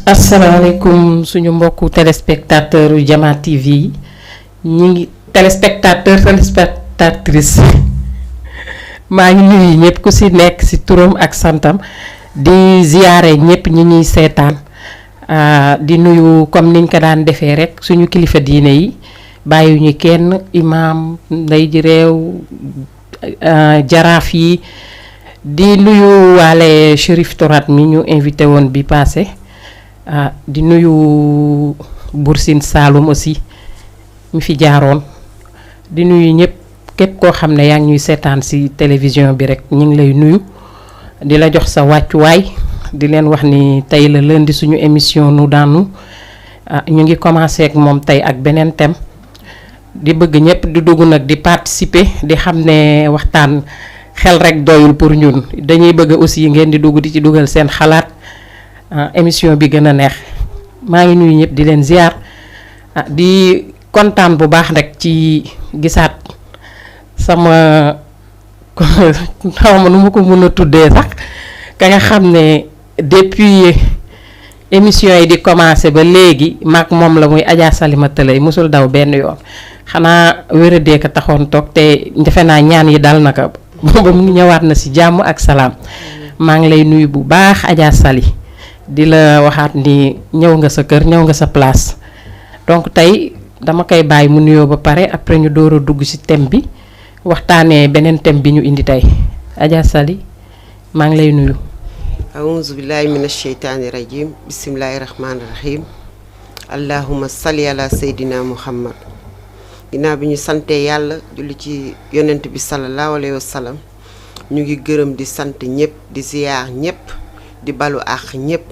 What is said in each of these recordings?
asalaamaaleykum suñu mbokku téléspectateur yu Jama TV yi ñi ngi téléspectatrice maa ngi nuyu ñëpp ku si nekk si turam ak santam di ziyaare ñëpp ñi ñuy seetaan di nuyu comme niñ ko daan defee rek suñu kilifa diine yi bàyyiwuñu kenn imaam nday ji réew jaraaf yi di nuyu waale Chérif Torat mi ñu invité woon bi passé di nuyu Boursine Saloum aussi mi fi jaaroon di nuyu ñëpp képp koo xam ne yaa ngi ñuy seetaan ci télévision bi rek ñu ngi lay nuyu di la jox sa wàccuwaay di leen wax ni tey la lundi suñu émission nu daanu ñu ngi commencé ak moom tey ak beneen thème di bëgg ñëpp di dugg nag di participer di xam ne waxtaan xel rek doyul pour ñun dañuy bëgg aussi ngeen di dugg di ci dugal seen xalaat émission bi gën a neex maa ngi nuyu ñëpp di leen ziar di kontaan bu baax rek ci gisaat sama xaw ma nu ma ko mën a tuddee sax ka nga xam ne depuis émission yi di commencé ba léegi maak moom la muy Adja Salimata Lay mosul daw benn yoon xanaa wéradee ko taxoon toog te defe naa ñaan yi dal na ko ba mu ñëwaat na ci jàmm ak salaam maa ngi lay nuyu bu baax Adja Sali di la waxaat ni ñëw nga sa kër ñëw nga sa place donc tey dama koy bàyyi mu nuyoo ba pare après ñu door a dugg ci thème bi waxtaanee beneen thème bi ñu indi tey Adja Sali maa ngi lay nuyu. aouzu billahi mina sheytaani rajim bisimilahi rahmaani rahim allahuma salli ala seydina muhammad ginnaaw bi ñu sante yàlla julli ci yonent bi sallallahu alayhi wa sallam ñu ngi gërëm di sant ñëpp di ziyaar ñëpp di balu àq ñëpp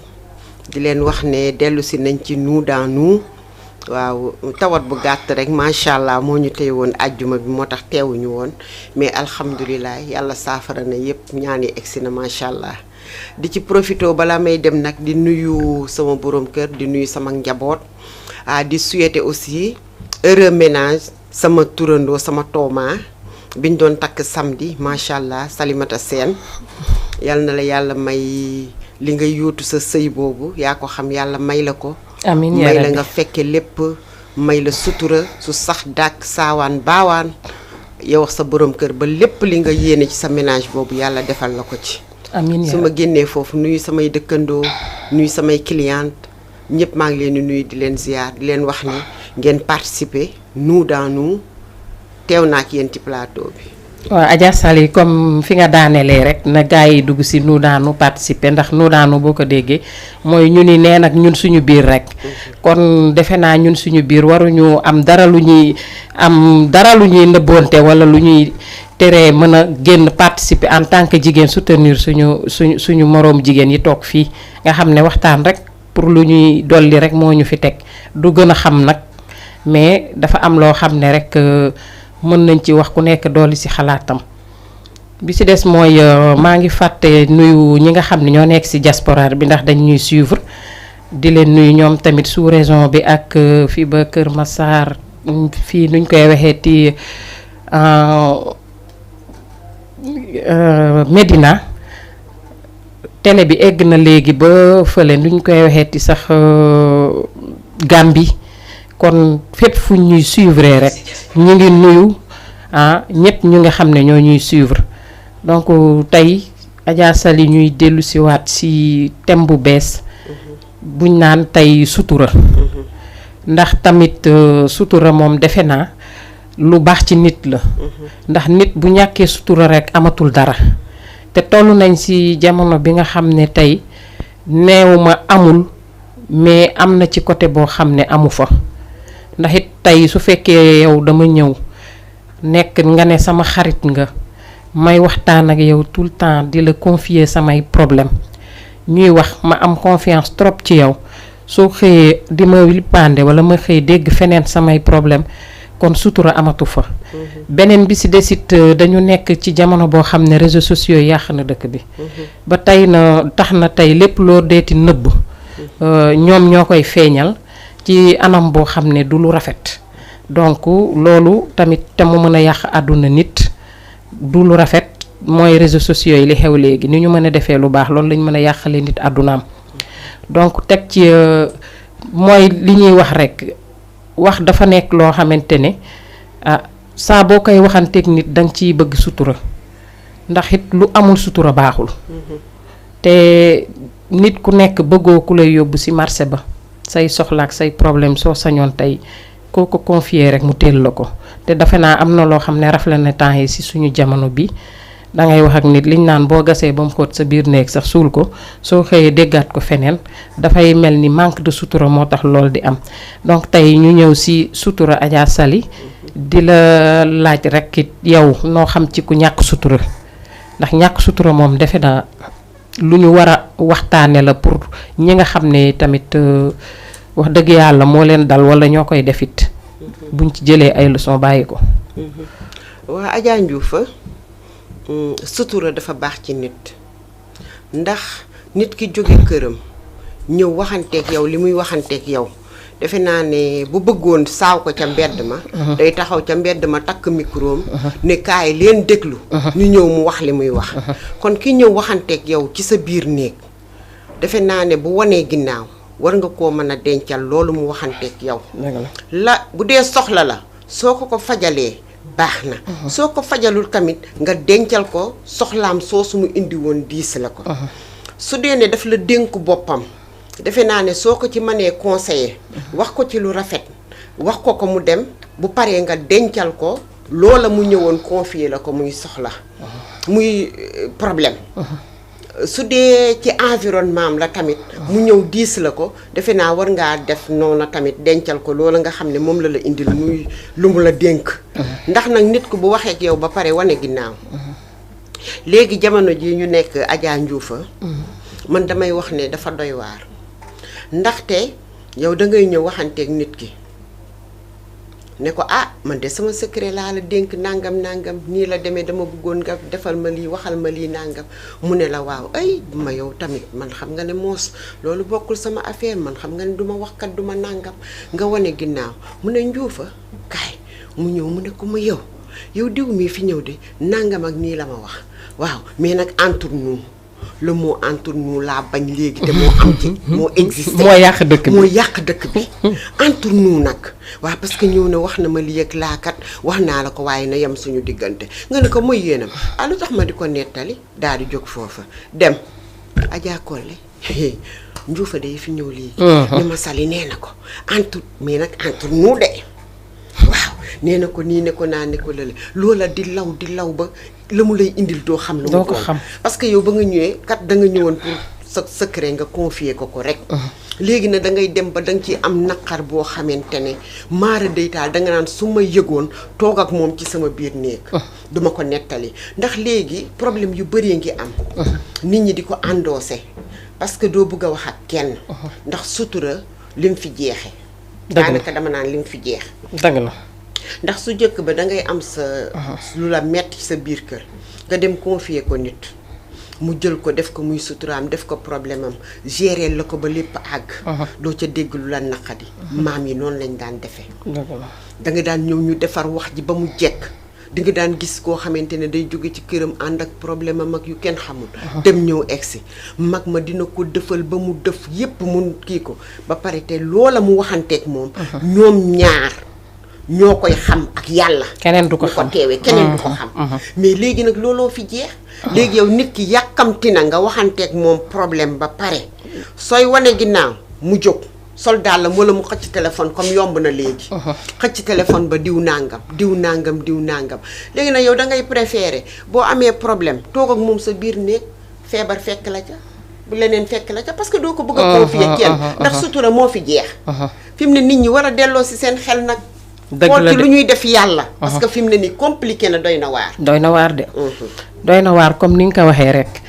di leen wax ne dellu si nañ ci nous dans nous waaw tawat bu gàtt rek macha allah moo ñu tey woon ajjuma bi moo tax teewuñu woon mais alhamdulilah yàlla saafara na yëpp ñaan yi egsi na macha allah di ci profito balaa may dem nag di nuyu sama borom kër di nuyu sama njaboot di souhaiter aussi heureux ménage sama turandoo sama tooma biñ doon takk samedi macha allah Salimata Seen yal na la yàlla may li nga yóotu sa sëy boobu yaa ko xam yàlla may la ko. amiin may la nga fekke lépp may la sutura su sax dàkk saawaan baawaan yow wax sa borom kër ba lépp li nga yéene ci sa ménage boobu yàlla defal la ko ci. amiin su ma génnee foofu nuyu samay dëkkandoo nuyu samay cliente ñëpp maa ngi leen di nuyu di leen ziar di leen wax ni ngeen participer nous dans nous teew naa ak yéen ci plateau bi. waaw Adja Sali comme fi nga daanelee rek na gars yi dugg ci nu daanu participer ndax nu daanu boo ko déggee mooy ñu ni neen ak ñun suñu biir rek kon defe naa ñun suñu biir waruñu am dara lu ñuy nëbboonte walla lu ñuy teree mën a génn participer en tant que jigéen soutenir suñu moroom jigéen yi toog fii nga xam ne waxtaan rek pour lu ñuy dolli rek moo ñu fi teg du gën a xam nag mais dafa am loo xam ne rek mën nañ ci wax ku nekk dolli ci xalaatam bi ci des mooy maa ngi fàtte nuyu ñi nga xam ne ñoo nekk ci diaspora bi ndax dañ ñuy suivre di leen nuyu ñoom tamit sous région bi ak fii ba Kër Massar fii nuñ koy waxee ti Médina télé bi egg na léegi ba fële nuñ koy waxee ti sax Gambie kon fépp fu ñuy suivre rek ñu ngi nuyu ñëpp ñu nga xam ne ñoo ñuy suivre donc tey Adja Sali ñuy dellu si waat si thème bu bees buñ naan tey sutura ndax tamit sutura moom defe naa lu baax ci nit la ndax nit bu ñàkkee sutura rek amatul dara te toll nañ si jamono bi nga xam ne tey neew ma amul mais am na ci côté boo xam ne amu fa ndax it tey su fekkee yow dama ñëw nekk nga ne sama xarit nga may waxtaan ak yow tout le temps di la confier samay problème ñuy wax ma am confiance trop ci yow soo xëyee di ma wilpande walla ma xëy dégg feneen samay problème kon sutura amatu fa beneen bi ci desit dañu nekk ci jamono boo xam ne réseaux sociaux yàq na dëkk bi ba tey na tax na tey lépp loo deeti nëbb ñoom ñoo koy feeñal ci anam boo xam ne du lu rafet donc loolu tamit te mu mën a yàq àdduna nit du lu rafet mooy réseaux sociaux yi li xew léegi ni ñu mën a defee lu baax loolu lañ mën a yàqale nit àddunaam donc teg ci mooy li ñuy wax rek wax dafa nekk loo xamante ne saa boo koy waxanteeg nit danga ciy bëgg sutura ndax it lu amul sutura baaxul te nit ku nekk bëggoo ku lay yóbbu ci marché ba say soxla ak say problème soo sañoon tey koo ko confier rek mu teel la ko te defe naa am na loo xam ne rafle na temps yi ci suñu jamono bi dangay wax ak nit liñ naan boo gasee ba mu xóot sa biir néeg sax suul ko soo xëyee déggaat ko feneen dafay mel ni manque de sutura moo tax loolu di am donc tey ñu ñëw ci sutura Adja Sali di la laaj rek it yow noo xam ci ku ñàkk sutura ndax ñàkk sutura moom defe naa lu ñu war a waxtaane la pour ñi nga xam ne tamit wax dëgg yàlla moo leen dal walla ñoo koy defit buñ ci jëlee ay leçon bàyyi ko. waa Adja Ndioufa sutura dafa baax ci nit ndax nit ki jóge këram ñëw waxanteeg yow li muy waxanteeg yow defe naa ne bu bëggoon saaw ko ca mbedd ma day taxaw ca mbedd ma takk microom ne kaay leen déglu ñu ñëw mu wax li muy wax kon ki ñëw waxanteeg yow ci sa biir néeg defe naa ne bu wanee ginnaaw war nga koo mën a dencal loolu mu waxanteeg yow la bu dee soxla la soo ko fajalee baax na soo ko fajalul tamit nga dencal ko soxlaam soosu mu indi woon diis la ko su dee ne daf la dénk boppam defe naa ne soo ko ci mënee conseiller wax ko ci lu rafet wax ko ko mu dem bu paree nga dencal ko loola mu ñëwoon confier la ko muy soxla muy problème su dee ci environnement am la tamit mu ñëw diis la ko defe naa war ngaa def noonu tamit dencal ko loola nga xam ne moom la indil muy lu mu la dénk ndax nag nit ku bu waxee ak yow ba pare wane ginnaaw léegi jamono ji ñu nekk Adja Ndioufa man damay wax ne dafa doy waar ndaxte yow dangay ñëw waxanteeg nit ki ne ko man de sama secret laa la dénk nangam nangam nii la demee dama bëggoon nga defal ma lii waxal ma lii nangam mu ne la waaw ay ma yow tamit man xam nga ne moos loolu bokkul sama affaire man xam nga ne duma waxkat duma nangam nga wane ginnaaw mu ne Ndioufa kaay mu ñëw mu ne ko ma yow diw mii fi ñëw de nangam ak nii la ma wax waaw mais nag entre nous le mot entre nous laa bañ léegi te moo am ci moo existé moo yàq dëkk bi moo yàq dëkk bi entre nous nag waaw parce que ñëw ne wax na ma lii ak laakat wax naa la ko waaye na yem suñu diggante nga ne ko mooy yéenam lu tax ma di ko nettali daal di jóg foofa dem Adja Collé Ndioufa de fi ñëw lii ne ma Sali nee na ko mais nag entre nous de waaw nee na ko nii ne ko naa ne ko lële loola di law ba la mu lay indil doo xam lu mu ko xam parce que yow ba nga ñëwee kat da nga ñëwoon pour sa secret nga confier ko rek léegi nag da ngay dem ba da nga ciy am naqar boo xamante ne maara deytaal da nga naan su ma yëgoon toog ak moom ci sama biir néeg duma ko nettali ndax léegi problème yu bëree ngi am nit ñi di ko endossé parce que doo bëgg a wax ak kenn ndax sutura lim fi jeexe daanaka dama naan lim fi jeex dëgg la ndax su jëkk ba dangay am sa lu la metti sa biir kër nga dem confier ko nit mu jël ko def ko muy suturaam def ko problème am gérer la ko ba lépp àgg doo ca dégg lu la naqadi maam yi noonu lañ daan defee da nga daan ñëw ñu defar wax ji ba mu jekk di nga daan gis koo xamante ne day jóge ci këram ànd ak problème am ak yu kenn xamul dem ñëw egsi mag ma dina ko defal ba mu def yépp mun kii ko ba pare te loola mu waxanteeg moom ñoom ñaar ñoo koy xam ak yàlla keneen du ko xam teewee keneen du ko xam mais léegi nag looloo fi jeex léegi yow nit ki yàkkamti na nga waxanteeg moom problème ba pare sooy wane ginnaaw mu jóg sol daal la wala mu xëcc téléphone comme yomb na léegi xëcc téléphone ba diw nangam léegi nag yow da ngay préféré boo amee problème toog ak moom sa biir néeg feebar fekk la ca bu leneen fekk la ca parce que doo ko bëgg a confier kenn ndax sutura moo fi jeex fi mu ne nit ñi war a delloo si seen xel nag xool ci lu ñuy def yàlla parce que fi mu ne nii compliqué na doy na waar de doy na waar comme ni nga ko waxee rek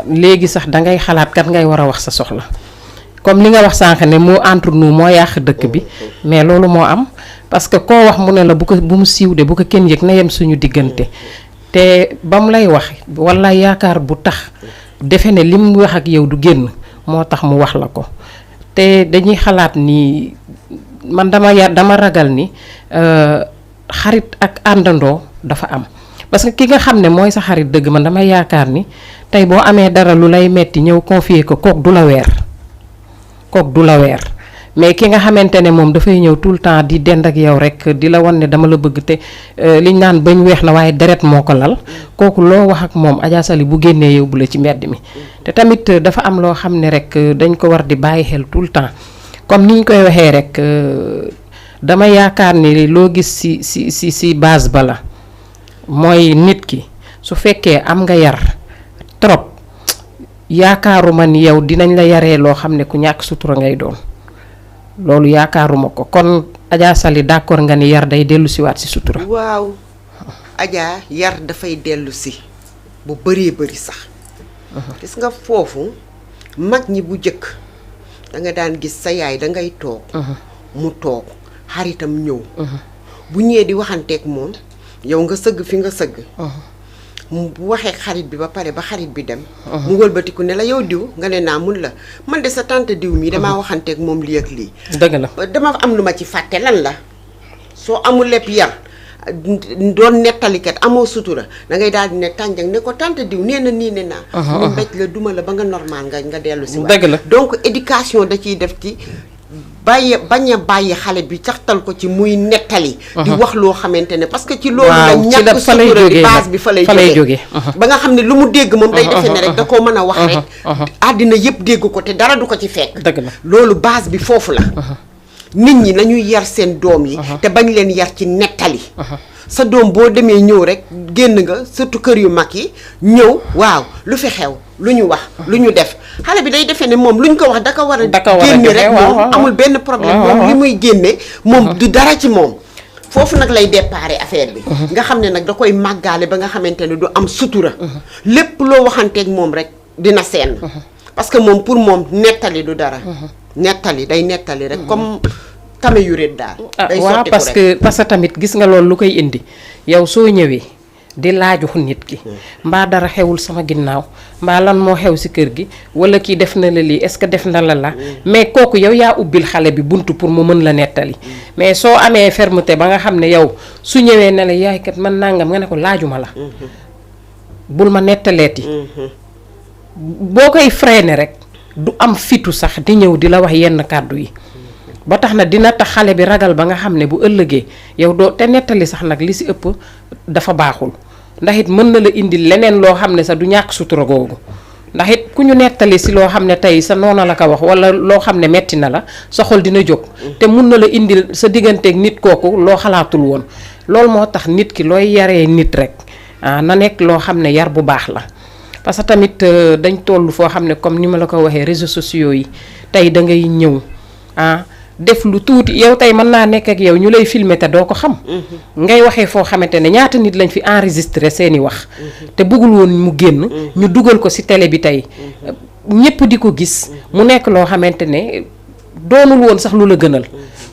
léegi sax dangay xalaat kat ngay war a wax sa soxla comme li nga wax sànq ne moo entre nous moo yàq dëkk bi mais loolu moo am parce que koo wax mu ne la bu mu siiw de bu ko kenn yëg na yem suñu diggante te ba mu lay wax walla yaakaar bu tax defe ne li mu wax ak yow du génn moo tax mu wax la ko te dañuy xalaat ni man dama ragal ni xarit ak àndandoo dafa am parce que ki nga xam ne mooy sa xarit dëgg man dama yaakaar ni tey boo amee dara lu lay metti ñëw confier ko kook du la weer kook du la weer mais ki nga xamante ne moom dafay ñëw tout le temps di dend ak yow rek di la wan ne dama la bëgg te liñ naan bañ weex na waaye deret moo ko lal kooku loo wax ak moom Adja Sali bu génnee yóbbu la ci mbedd mi te tamit dafa am loo xam ne rek dañ ko war di bàyyi xel tout le temps comme ni ñu koy waxee rek dama yaakaar ni loo gis si base ba la mooy nit ki su fekkee am nga yar trop yaakaaruma ni yow dinañ la yaree loo xam ne ku ñàkk sutura ngay doon loolu yaakaaruma ko kon Adja Sali d'accord nga ni yar day dellu siwaat si sutura. waaw Adja yar dafay dellu si bu bëree bëri sax gis nga foofu mag ñi bu jëkk da nga daan gis sa yaay da ngay toog mu toog xaritam ñëw bu ñëwee di waxanteeg moom yow nga sëgg fi nga sëgg bu waxee xarit bi ba pare ba xarit bi dem mu wëlbatiku ne la yow diw nga ne naa mun la man de sa tante diw mii damaa waxanteeg moom lii ak lii dëgg la dama am lu ma ci fàtte lan la soo amul lépp yar doon nettalikat amoo sutura da ngay daal di ne tànjang ne ko tante diw nee na nii ne naa mu mbéj la duma la ba nga normal nga dellu si dëgg la donc éducation da ciy def ci bañ a bàyyi xale bi caxtal ko ci muy nettali di wax loo xamante ne parce que ci loolu la ñàkk sutura di base bi fa lay jógee ba nga xam ne lu mu dégg moom day defee ne rek da koo mën a wax rek àddina yëpp dégg ko te dara du ko ci fekk dëgg la loolu base bi foofu la nit ñi nañuy yar seen doom yi te bañ leen yar ci nettali sa doom boo demee ñëw rek génn nga surtout kër yu mag yi ñëw waaw lu fi xew lu ñu wax lu ñu def xale bi day defee ne moom lu ñu ko wax da ko war a génne rek moom amul benn problème moom li muy génne moom du dara ci moom foofu nag lay déparé affaire bi nga xam ne nag da koy màggaale ba nga xamante ne du am sutura lépp loo waxanteeg moom rek dina seen parce que moom pour moom nettali du dara nettali day nettali rek comme tame yu rét daal day waaw parce que tamit gis nga loolu lu koy indi yow soo ñëwee di laaju nit ki mbaa dara xewul sama ginnaaw mbaa lan moo xew si kër gi wala kii def na la lii est-ce que def na la mais kooku yow yaa ubbil xale bi buntu pour mu mën la nettali mais soo amee fermeté ba nga xam ne yow su ñëwee ne la yaay kat man nangam nga ne ko laajuma la bul ma nettaleeti boo koy freiné rek du am fitu sax di ñëw di la wax yenn kàddu yi ba tax na dina tax xale bi ragal ba nga xam ne bu ëllëgee yow doo te nettali sax nag li si ëpp dafa baaxul ndax it mën na la indil leneen loo xam ne sax du ñàkk sutura googu ndax it ku ñu nettali si loo xam ne tey sa noona la ko wax wala loo xam ne metti na la sa xol dina jóg te mun na la indil sa digganteeg nit kooku loo xalaatul woon loolu moo tax nit ki looy yaree nit rek na nekk loo xam ne yar bu baax la parce que tamit dañ toll foo xam ne comme ni ma la ko waxee réseaux sociaux yi tey da ngay ñëw def lu tuuti yow tey mën naa nekk ak yow ñu lay filmer te doo ko xam ngay waxee foo xamante ne ñaata nit lañ fi enregistré seeni wax te bëggul woon mu génn ñu dugal ko ci télé bi tey ñépp di ko gis mu nekk loo xamante ne doonul woon sax lu la gënal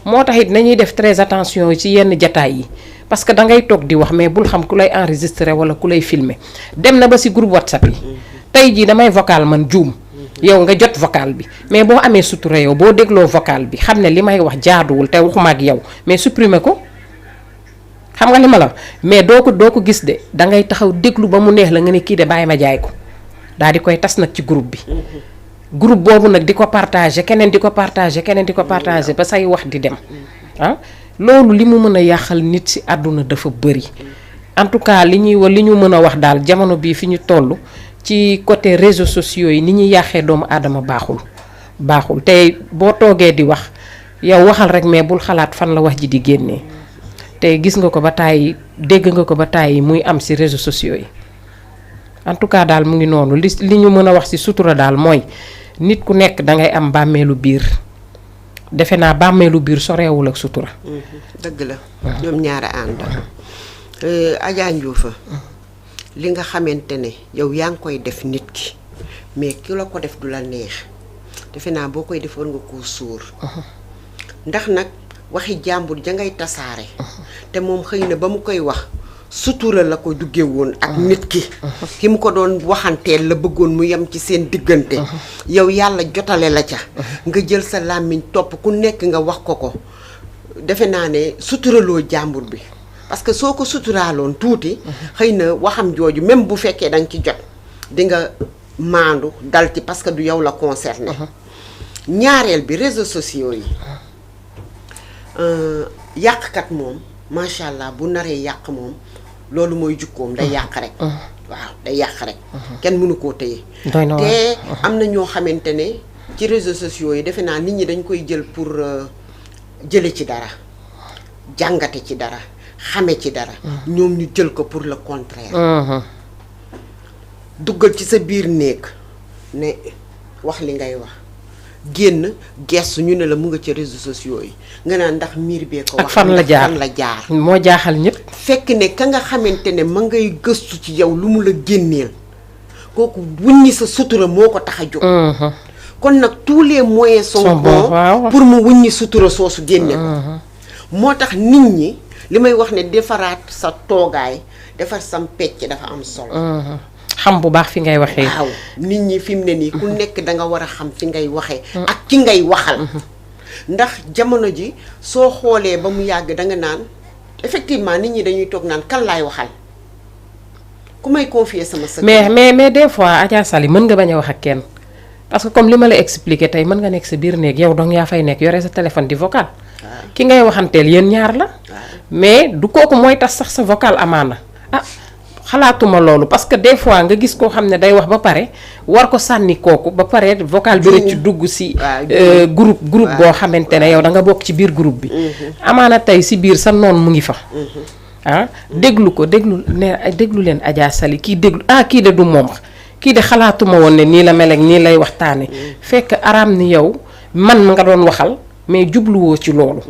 moo tax it nañuy def très attention ci yenn jataay yi parce que da ngay toog di wax mais bul xam ku lay enregistré wala ku lay filmer dem na ba ci groupe WhatsApp yi tey jii damay vocal man juum yow nga jot vocal bi mais boo amee sutura yow boo dégloo vocal bi xam ne li may wax jaaduwul te waxuma ak yow mais supprimer ko xam nga li ma la mais doo ko gis de da ngay taxaw déglu ba mu neex la nga ne kii de bàyyi ma jaay ko daal di koy tas nag ci groupe bi groupe boobu nag di ko partager keneen di ko partager keneen di ko partager ba say wax di dem loolu li mu mën a yàqal nit ci àdduna dafa bëri en tout cas li ñu mën a wax daal jamono bii fi ñu toll ci côté réseaux sociaux yi ni ñuy yàqee doomu aadama baaxul te boo toogee di wax yow waxal rek mais bul xalaat fan la wax ji di génnee te gis nga ko ba tàyyi dégg nga ko ba tàyyi muy am ci réseaux sociaux yi en tout cas daal mu ngi noonu li ñu mën a wax ci sutura daal mooy nit ku nekk dangay am bàmmeelu biir defe naa bàmmeelu biir soreewul ak sutura. dëgg la ñoom ñaara ànd Adja Ndioufa li nga xamante ne yow yaa ngi koy def nit ki mais ki la ko def du la neex defe naa boo koy def war nga koo sóor ndax nag waxi jàmbur ja ngay tasaare te moom xëy na ba mu koy wax sutura la ko dugge woon ak nit ki mu ko doon waxanteel la bëggoon mu yem ci seen diggante yow yàlla jotale la ca nga jël sa làmmiñ topp ku nekk nga wax ko defe naa ne suturaloo jàmbur bi parce que soo ko suturaaloon tuuti xëy na waxam jooju même bu fekkee danga ci jot di nga maandu dal ci parce que du yow la concerné ñaareel bi réseaux sociaux yi yàqkat moom macha allah bu naree yàq moom loolu mooy jukkoom day yàq rek. waaw day yàq rek. kenn mënu koo téye. te am na ñoo xamante ne ci réseaux sociaux yi defe naa nit ñi dañ koy jël pour jële ci dara jàngate ci dara xame ci dara. ñoom ñu jël ko pour le contraire. duggal ci sa biir néeg ne wax li ngay wax génn gestu ñu ne la mu nga ci réseaux sociaux yi nga naan ndax miir bee ko wax. ak fan la jaar moo jaaxal ñëpp. fekk ne ka nga xamante ne ma ngay gëstu ci yow lu mu la génneel kooku wuññi sa sutura moo ko tax a jóg. kon nag tous les moyens sont bons pour mu wuññi sutura soosu génne ko. moo tax nit ñi li may wax ne defaraat sa toogaay defar sam pecc dafa am solo. xam bu baax fi ngay waxee. waaw nit ñi fi mu ne nii ku nekk da nga war a xam fi ngay waxee. ak ki ngay waxal. ndax jamono ji soo xoolee ba mu yàgg da nga naan effectivement nit ñi dañuy toog naan kan laay waxal ku may confier sama secret. mais des fois Adja Sali mën nga bañ a wax ak kenn parce que comme li ma la expliqué tey mën nga nekk sa biir néeg yow dong yaa fay nekk yore sa téléphone di vocal. ki ngay waxanteel yéen ñaar la. mais du kooku mooy tax sax sa vocal amaana xalaatuma loolu parce que des fois nga gis koo xam ne day wax ba pare war ko sànni kooku ba pare vocal bi rek ci dugg si groupe boo xamante ne yow da nga bokk ci biir groupe bi. amaana tey si biir sa noon mu ngi fa. déglu leen Adja Sali kii déglu kii de du moom kii de xalaatuma woon ne nii la mel ak nii lay waxtaane fekk araam ni yow man nga doon waxal mais jubluwoo ci loolu.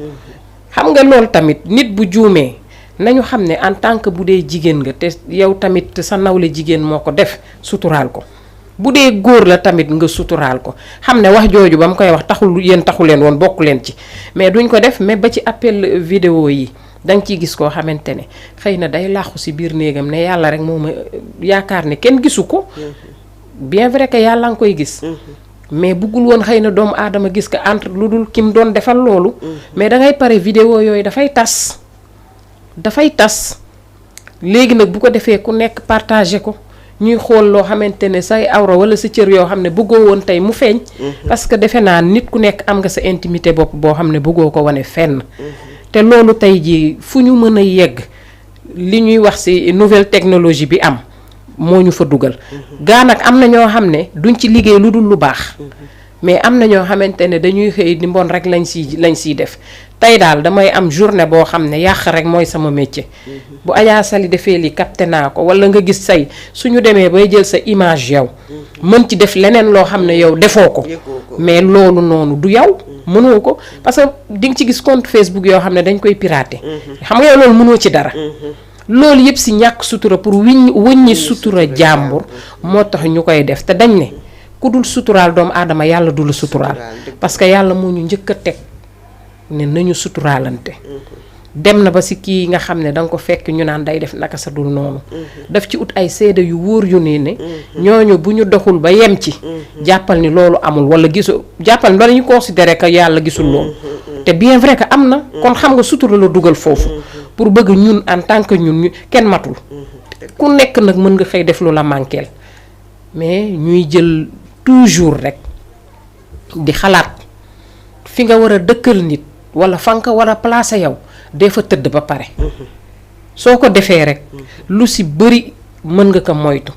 xam nga loolu tamit nit bu juumee. nañu xam ne en tant que bu dee jigéen nga te yow tamit sa nawle jigéen moo ko def suturaal ko bu dee góor la tamit nga suturaal ko xam ne wax jooju ba mu koy wax taxu leen woon bokku leen ci mais duñ ko def mais ba ci appel vidéo yi danga ciy gis koo xamante ne xëy na day làqu si biir néegam ne yàlla rek moo ma yaakaar ne kenn gisu ko bien vrai que yàlla nga koy gis mais buggul woon xëy na doomu aadama gis ko entre lu dul kim doon defal loolu mais dangay pare vidéo yooyu dafay tas léegi nag bu ko defee ku nekk partagé ko ñuy xool loo xamante ne say awra wala sa cër yoo xam ne bëggoo woon tey mu feeñ. parce que defe naa nit ku nekk am nga sa intimité bopp boo xam ne bëggoo ko wane fenn. te loolu tey jii fu ñu mën a yegg li ñuy wax ci nouvelle technologie bi am moo ñu fa dugal. gaa nag am na ñoo xam ne duñ ci liggéey lu dul lu baax. mais am na ñoo xamante ne dañuy xëy di mbon rek lañ siy def tey daal damay am journée boo xam ne yàq rek mooy sama métier. bu Adja Sali defee li capté naa ko wala nga gis say suñu demee bay jël sa image yow. mën ci def leneen loo xam ne yow defoo ko. mais loolu noonu du yow. mënoo ko parce que di nga ci gis compte Facebook yoo xam ne dañ koy pirater. xam nga yow loolu mënoo ci dara. loolu yëpp si ñàkk sutura pour wëññi sutura jàmbur moo tax ñu koy def te dañ ne. ku dul suturaal doomu aadama yàlla du la suturaal parce que yàlla moo ñu njëkk a teg ne nañu suturaalante dem na ba si kii nga xam ne danga ko fekk ñu naan day def naka sa dul noonu daf ci ut ay seede yu wóor yu ne ñooñu bu ñu doxul ba yem ci jàppal ni loolu amul wala gisu jàppal ni ba dañu considéré que yàlla gisul loolu te bien vrai que am na kon xam nga sutura la dugal foofu pour bëgg ñun en tant que ñun kenn matul ku nekk nag mën nga xëy def lu la manqueel mais ñuy jël toujours rek di xalaat fi nga war a dëkkal nit wala fa nga ko war a placer yow dee fa tëdd ba pare soo ko defee rek lu si bëri mën nga ko moytu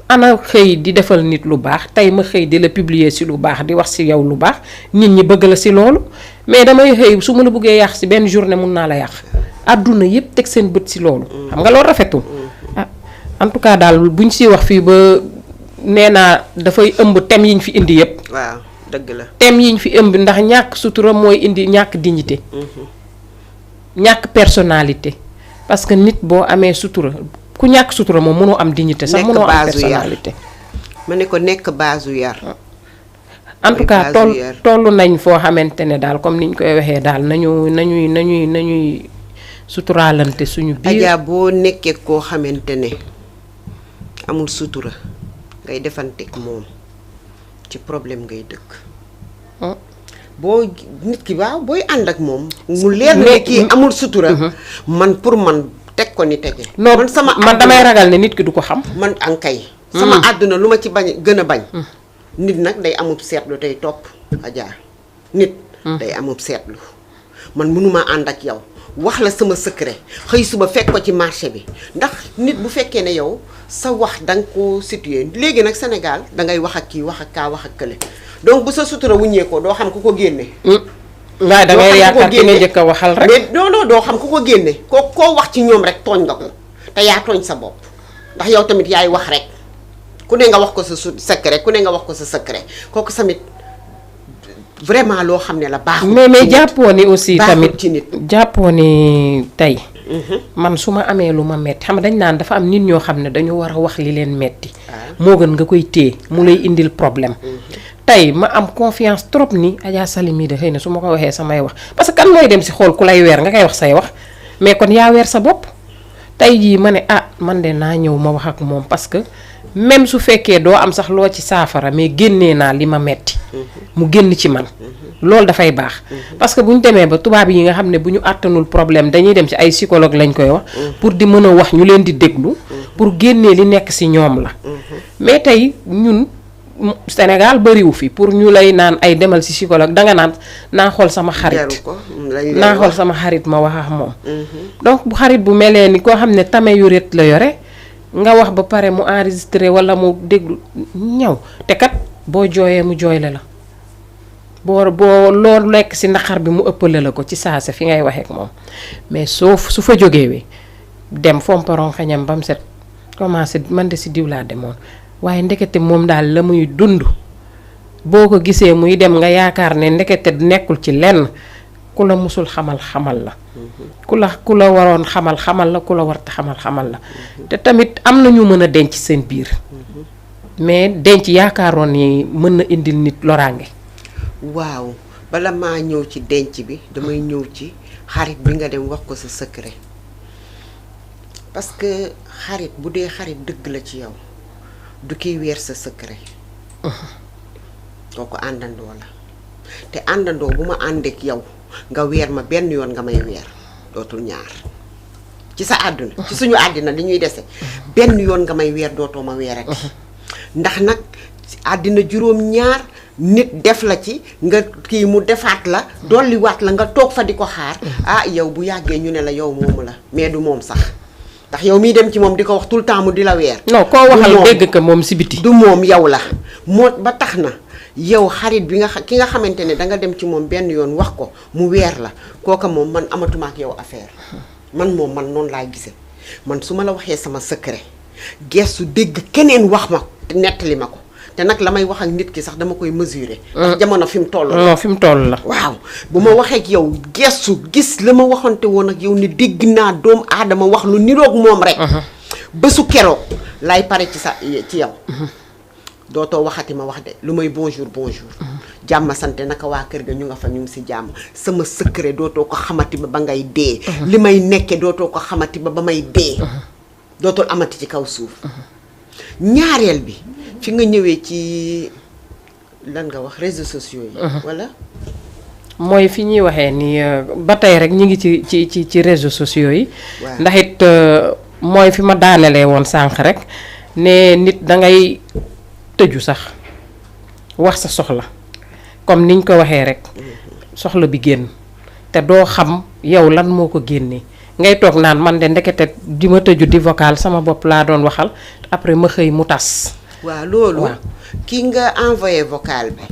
ana xëy di defal nit lu baax tey ma xëy di la publier si lu baax di wax si yow lu baax nit ñi bëgg la si loolu mais damay xëy su ma la bëggee yàq si benn journée mun naa la yàq àdduna yépp teg seen bët si loolu xam nga loolu rafetul en tout cas daal buñ siy wax fii ba nee naa dafay ëmb thème yi ñu fi indi yëpp. waaw dëgg la. thème yi ñu fi ëmb ndax ñàkk sutura mooy indi ñàkk dignité. ñàkk personnalité. parce que nit boo amee sutura ku ñàkk sutura moom mënoo am dignité sax mënoo am personnalité. ma ne ko nekk baasu yar. en tout cas toll nañ foo xamante ne daal comme niñ koy waxee daal nañuy suturaalante suñu biir. Adja boo nekkee koo xamante ne amul sutura. ngay defanteeg moom ci problème ngay dëkk boo nit ki waaw booy ànd ak moom mu leer ne kii amul sutura man pour man teg ko ni tege man sama man damay ragal ne nit ki du ko xam man ankay sama àdduna lu ma ci bañ gën a bañ nit nag day amub seetlu tey topp Adja nit day amub seetlu man mënuma ànd ak yow wax la sama secret xëy suba fekk ko ci marché bi ndax nit bu fekkee ne yow sa wax da nga ko situé léegi nag Sénégal da ngay wax ak kii wax ak kaa wax ak kële donc bu sa sutura wuññee ko doo xam ku ko génne waaye da ngay yaakaar ki nga njëkk a waxal rek mais non doo xam ku ko génne koo wax ci ñoom rek tooñ nga ko te yaa tooñ sa bopp ndax yow tamit yaay wax rek ku ne nga wax ko sa secret ku ne nga wax ko sa secret kooku tamit vraiment loo xam ne la baaxul. mais jàppoo ni aussi tamit ci nit jàppoo ni tey. man su ma amee lu ma metti xam nga dañ naan dafa am nit ñoo xam ne dañu war a wax li leen metti moo gën nga koy téye mu lay indil problème. tey ma am confiance trop ni Adja Saly mii de xëy na su ma ko waxee samay wax parce que kan mooy dem si xool ku lay weer nga koy wax say wax mais kon yaa weer sa bopp. tey jii ma ne man de naa ñëw ma wax ak moom parce que même su fekkee doo am sax loo ci saafara mais génnee naa li ma metti mu génn ci man loolu dafay baax parce que bu ñu demee ba tubaab yi nga xam ne bu ñu àttanul problème dañuy dem ci ay psychologue lañ koy wax pour di mën a wax ñu leen di déglu pour génnee li nekk ci ñoom la mais tey ñun Sénégal bariwu fi pour ñu lay naan ay demal ci psychologue danga naan naa xool sama xarit ma wax ak moom donc bu xarit bu melee ni koo xam ne tame yu rét la yore nga wax ba pare mu enregistré walla mu déglu ñaw te kat boo jooyee mu jooyle la boo loolu nekk ci naqar bi mu ëppale la ko ci saase fi ngay waxee ak moom mais su fa jógee dem fomparon xañam ba mu set commencé man de ci diw laa demoon waaye ndekete moom daal la muy dund boo ko gisee muy dem nga yaakaar ne ndekete nekkul ci lenn ku la musul xamal la ku la waroon xamal la ku la warta xamal la te tamit am na ñu mën a denc seen biir mais denc yaakaaroon ni mën na indil nit loraange. waaw bala maa ñëw ci denc bi damay ñëw ci xarit bi nga dem wax ko sa secret parce que xarit bu dee xarit dëgg la ci yow du kiy weer sa secret kooku àndandoo la te àndandoo bu ma àndeek yow nga weer ma benn yoon nga may weer dootul ñaar ci sa àdduna ci suñu àddina li ñuy dese benn yoon nga may weer dootoo ma weerati ndax nag àddina juróom-ñaar nit def la ci nga kii mu defaat la dolliwaat la nga toog fa di ko xaar yow bu yàggee ñu ne la yow moomu la mais du moom sax ndax yow miy dem ci moom di ko wax tout le temps mu di la weer non koo waxal dégg ko moom si biti du moom yow la moo ba tax na yow xarit bi ki nga xamante ne danga dem ci moom benn yoon wax ko mu weer la kooka moom man amatuma ak yow affaire man noonu laa gisee man su ma la waxee sama secret gestu dégg keneen wax ma nettali ma ko te nag la may wax ak nit ki sax dama koy mesurer. ndax jamono fi mu toll la. non fi mu toll la. waaw bu ma waxee ak yow gestu gis la ma waxante woon ak yow ni dégg naa doomu aadama wax lu niroog moom rek. bésu keroog lay pare ci yow. dootoo waxati ma wax de lu may bonjour. jàmm sante naka waa kër ga ñu nga fa ñu ngi si jàmm sama secret dootoo ko xamati ba ngay dee. li may nekke dootoo ko xamati ba may dee. dootul amati ci kaw suuf. ñaareel bi fi nga ñëwee ci lan nga wax réseaux sociaux yi. wala. mooy fi ñuy waxee ni ba tey rek ñu ngi ci réseaux sociaux yi. ndax it mooy fi ma daanelee woon sànq rek ne nit dangay tëju sax wax sa soxla comme niñ ko waxee rek soxla bi génn te doo xam yow lan moo ko génnee ngay toog naan man de ndekete di ma tëju di vocal sama bopp laa doon waxal après ma xëy mu tas. waaw loolu. ki nga envoyé vocal bi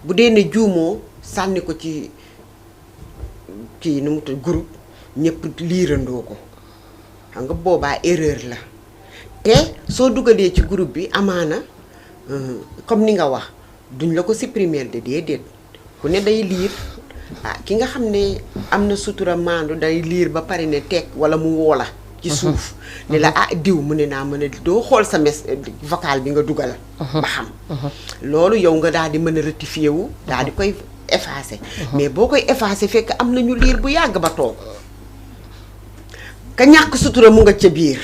bu dee ne juumoo sànni ko ci kii nu mu tudd groupe ñëpp liirandoo ko xam nga boobaa erreur la te soo dugalee ci groupe bi amaana. comme ni nga wax duñ la ko supprimer de déedéet ku ne day liir ki nga xam ne am na sutura maandu day liir ba pare ne teg wala mu woo la ci suuf ne la diw mu ne naa mën a doo xool sa vocal bi nga dugal ba xam loolu yow nga daal di mën a rectifier wu daal di koy effacer mais boo koy effacer fekk am nañu liir bu yàgg ba toog ka ñàkk sutura mu nga ca biir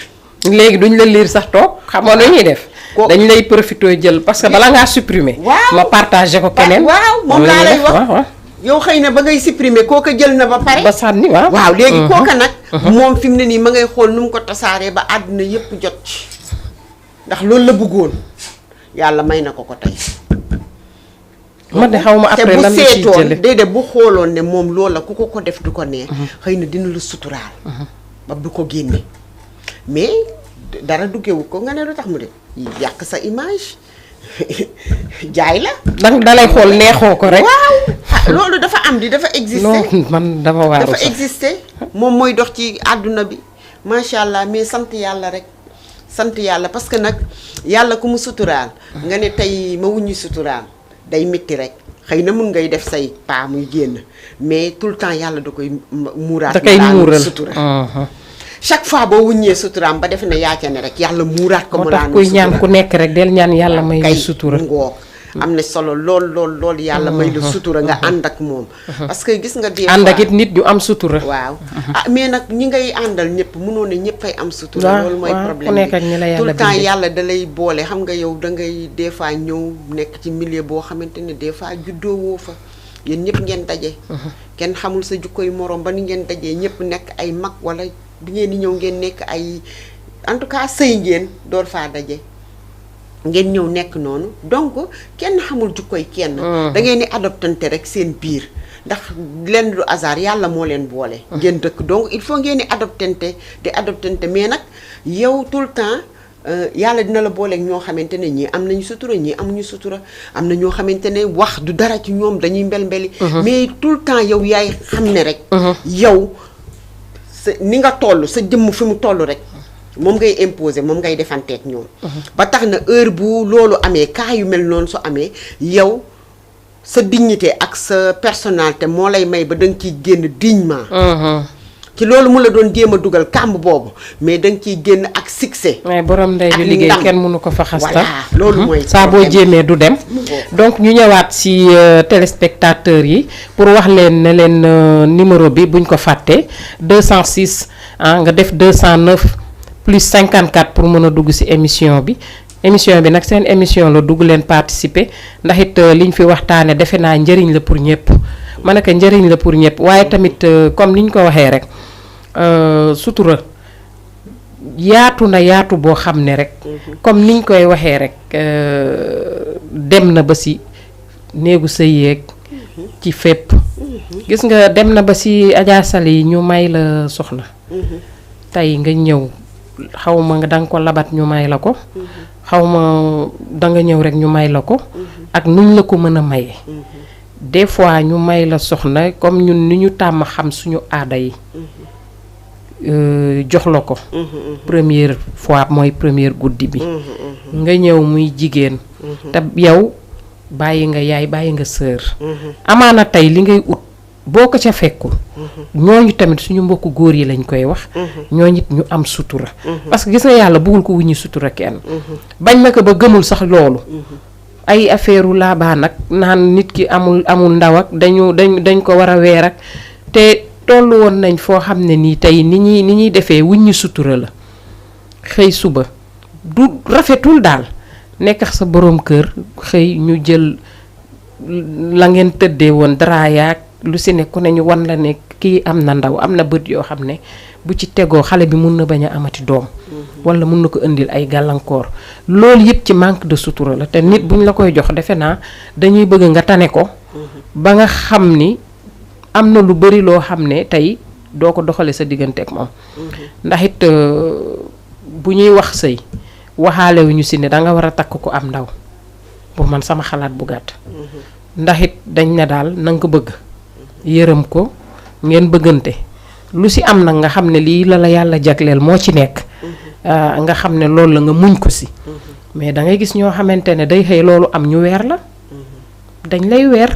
léegi duñ la liir sax toog xamoo nu ñuy def dañ lay profité jël parce que bala ngaa supprimer. waaw ma partagé ko keneen. waaw moom laa lay wax yow xëy na ba ngay supprimer kooka jël na ba pare. ba sànni waaw léegi kooka nag. moom fi mu ne nii ma ngay xool nu mu ko tasaaree ba àdduna yépp jot ci ndax loolu la bëggoon yàlla may na ko tey man de xaw ma après lan la ciy jële déedéet bu xooloon ne moom loola ku ko def du ko neex. xëy na dina la suturaal. ba du ko génne mais dara duggewu ko nga ne lu tax mu de yàq sa image jaay la. dang dalay xool neexoo ko rek. waaw loolu dafa am di dafa exister. non man dafa waaru dafa exister moom mooy dox ci àdduna bi macha allah mais sant yàlla rek. sant yàlla parce que nag yàlla ku mu suturaal. nga ne tey ma wuññi suturaal day métti rek xëy na mun ngay def say pas muy génn mais tout le temps yàlla da koy muuraat. da koy muural sutura. chaque fois boo wuññee suturaam ba defe ne yaa ca ne rek yàlla muuraat ko. moo tax kuy ñaan ku nekk rek del ñaan yàlla may la sutura. ngoog am na solo lool yàlla may la sutura nga ànd ak moom. parce que gis nga des fois ànd ak it nit ñu am sutura. waaw mais nag ñi ngay àndal ñëpp mënoo ne ñëppay am sutura. loolu mooy problème ku nekk ak ñi la yàlla tout le temps bindee. yàlla da lay boole xam nga yow da ngay des fois ñëw nekk ci milieu boo xamante ne des fois juddoo woo fa yéen ñëpp ngeen daje. kenn xamul sa jukkoy morom ba ni ngeen dajee ñëpp nekk ay mag wala bi ngeen di ñëw ngeen nekk ay en tout cas sëy ngeen door faa daje. ngeen ñëw nekk noonu donc kenn xamul jukkoy kenn. da ngeen di adoptante rek seen biir ndax lenn du hasard yàlla moo leen boole. ngeen dëkk donc il faut ngeen di adoptante mais nag yow tout le temps yàlla dina la booleeg ñoo xamante ne ñii am nañu sutura ñii amuñu sutura am na ñoo xamante ne wax du dara ci ñoom dañuy mbel-mbeli. mais tout le temps yow yaay xam ne rek. yow sa ni nga toll sa jëmm fi mu toll rek. moom ngay imposer moom ngay defanteeg ñoom. ba tax na heure bu loolu amee cas yu mel noonu su amee yow sa dignité ak sa personnalité moo lay may ba da nga ciy génn dignement. ci loolu mu la doon jéem a dugal kàmb boobu mais da nga ciy génn ak succès. mais borom ndey ju liggéey kenn mënu ko fa xasta. voilà loolu mooy. saa boo jéemee du dem. donc ñu ñëwaat ci téléspectateurs yi pour wax leen ne leen numéro bi buñ ko fàttee 206 nga def 209. plus 54 pour mën a dugg ci émission bi nag seen émission la dugg leen participer ndax it liñ fi waxtaane defe naa njëriñ la pour ñëpp ma ne ko njëriñ la pour ñëpp waaye tamit comme niñ ko waxee rek sutura yaatu na yaatu boo xam ne rek comme niñ koy waxee rek dem na ba ci néegu sëy yeeg ci fépp gis nga dem na ba ci Adja Sali ñu may la soxna tey nga ñëw xaw ma nga danga ko labat ñu may la ko xaw ma danga ñëw rek ñu may la ko ak nuñ la ko mën a maye des fois ñu may la soxna comme ñun ni ñu tàmm xam suñu aada yi jox la ko première fois mooy première guddi bi nga ñëw muy jigéen te yow bàyyi nga yaay bàyyi nga sœur amaana tey li ngay ut boo ko ca fekkul ñooñu tamit suñu mbokku góor yi lañ koy wax ñooñu it ñu am sutura parce que gis nga yàlla bëggul ko wuññi sutura kenn bañ na ko ba gëmul sax loolu ay affaire u laabaa nag naan nit ki amul ndaw ak dañ ko war a weer ak te tollu woon nañ foo xam ne nii tey ni ñuy defee wuññi sutura la xëy suba du rafetul daal nekk sa boroom kër xëy ñu jël la ngeen tëddee woon dara yaag lu si ne ku ne ñu wan la ne kii am na ndaw am na bët yoo xam ne bu ci tegoo xale bi mun na bañ a amati doom wala mun na ko indil ay gàllankoor loolu yëpp ci manque de sutura la te nit buñ la koy jox defe naa dañuy bëgg nga tane ko ba nga xam ni am na lu bari loo xam ne tey doo ko doxale sa diggante ak moom ndax it bu ñuy wax sëy waxaalewuñu si ne danga war a takk ko am ndaw pour man sama xalaat bu gàtt ndax it dañ ne daal nanga ko bëgg yërëm ko ngeen bëggante lu si am nag nga xam ne lii la yàlla jagleel moo ci nekk nga xam ne loolu la nga muñ ko si mais da ngay gis ñoo xamante ne day xëy loolu am ñu weer la dañ lay weer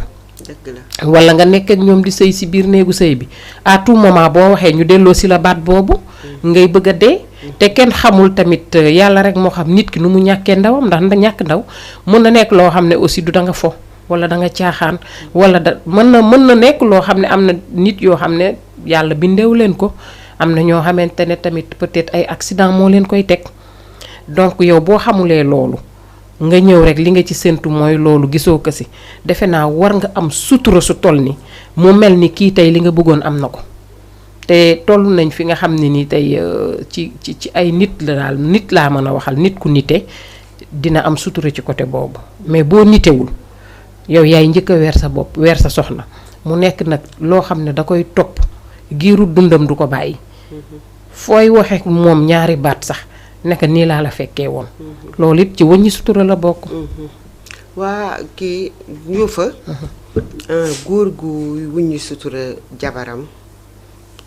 wala nga nekk ak ñoom di sëy si biir néegu sëy bi à tout moment boo waxee ñu delloo si la baat boobu ngay bëgg a dee te kenn xamul tamit yàlla rek moo xam nit ki nu mu ñàkkee ndawam ndax ñàkk ndaw mën na nekk loo xam ne aussi du da nga fo wala da nga caaxaan wala mën na nekk loo xam ne am na nit yoo xam ne yàlla bindeewu leen ko am na ñoo xamante ne tamit peut-être ay accident moo leen koy teg donc yow boo xamulee loolu nga ñëw rek li nga ci séntu mooy loolu gisoo ko si defe naa war nga am sutura su toll ni mu mel ni kii tey li nga bëggoon am na ko te toll nañ fi nga xam ne ni tey ci ay nit la daal nit laa mën a waxal nit ku nite dina am sutura ci côté boobu mais boo nitewul yow yaay njëkk a weer sa bopp weer sa soxna mu nekk nag loo xam ne da koy topp giiru dundam du ko bàyyi fooy waxe moom ñaari baat sax nekk nii laa la fekkee woon loolu it ci wëññi sutura la bokk waa kii ñu fa góor gu wuññi sutura jabaram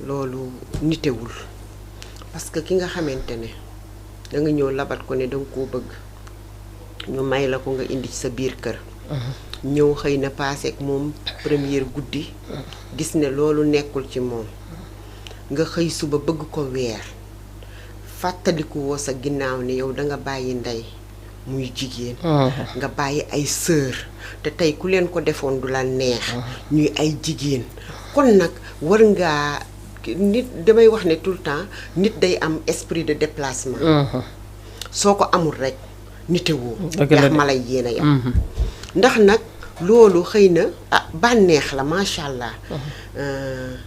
loolu nitewul parce que ki nga xamante ne da nga ñëw labat ko ne danga koo bëgg ñu may la ko nga indi ci sa biir kër ñëw xëy na paaseek moom première guddi gis ne loolu nekkul ci moom nga xëy suba bëgg ko weer fàttaliku woo sa ginnaaw ne yow danga bàyyi ndey muy jigéen nga bàyyi ay sœur te tey ku leen ko defoon du la neex ñuy ay jigéen kon nag war ngaa nit damay wax ne tout le temps nit day am esprit de déplacement soo ko amul rek nitewoo yax mala yéen a yam ndax nag loolu xëy na bànneex la macha allah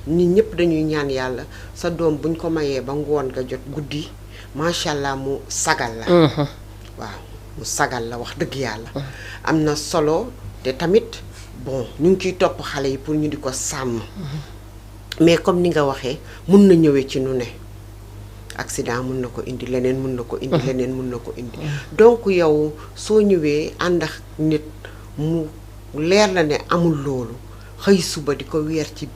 nit ñëpp dañuy ñaan yàlla sa doom buñ ko mayee ba ngoon nga jot guddi macha allah mu sagal la waaw mu sagal la wax dëgg yàlla am na solo te tamit bon ñu ngi ciy topp xale yi pour ñu di ko sàmm mais comme ni nga waxee mun na ñëwee ci nu ne accident mun na ko indi leneen mun na ko indi leneen mun na ko indi donc yow soo ñëwee ànd ak nit mu leer la ne amul loolu xëy suba di ko weer ci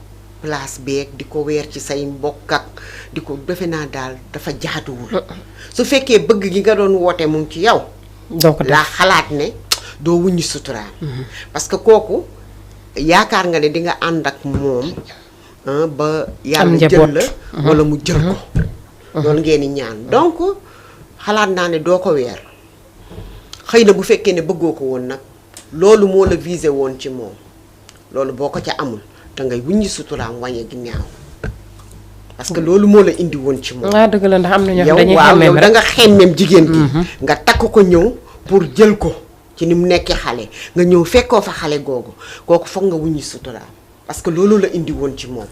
place beeg di ko weer ci say mbokk ak di ko defe naa daal dafa jaaduwul su fekkee bëgg gi nga doon woote mu ngi ci yow laa xalaat ne doo wuññi suturaam parce que kooku yaakaar nga ne di nga ànd ak moom ba yàlla jël la wala mu jël ko loolu ngeen di ñaan donc xalaat naa ne doo ko weer xëy na bu fekkee ne bëggoo ko woon nag loolu moo la visé woon ci moom loolu boo ko ca amul te ngay wuññi suturaam wàññi ginnaaw parce que loolu moo la indi woon ci moom. waaw dëgg la ndax am na ñoo xam dañuy waaw xemmeem yow rek da nga xemmeem jigéen gi nga takk ko ñëw pour jël ko ci ni mu nekkee xale nga ñëw fekkoo fa xale googu kooku foog nga wuññi suturaam parce que loolu la indi woon ci moom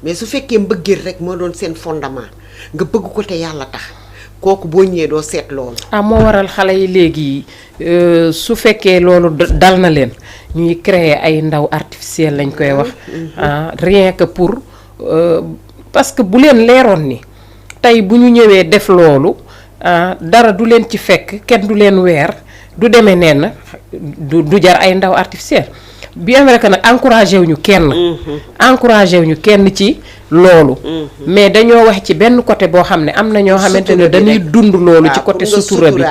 mais su fekkee mbëggeel rek moo doon seen fondement nga bëgg ko te yàlla tax kooku boo ñëwee doo seet loolu. moo waral xale yi léegi su fekkee loolu dal na leen ñuy créer ay ndaw artificiel lañ koy wax rien que pour parce que bu leen leeroon ni tey bu ñu ñëwee def loolu dara du leen ci fekk kenn du leen weer du demee nenn du jar ay ndaw artificiel bien vrai que nag encouragé wuñu kenn ci loolu mais dañoo wax ci benn côté boo xam ne am na ñoo xamante ne dañuy dund loolu ci côté sutura bi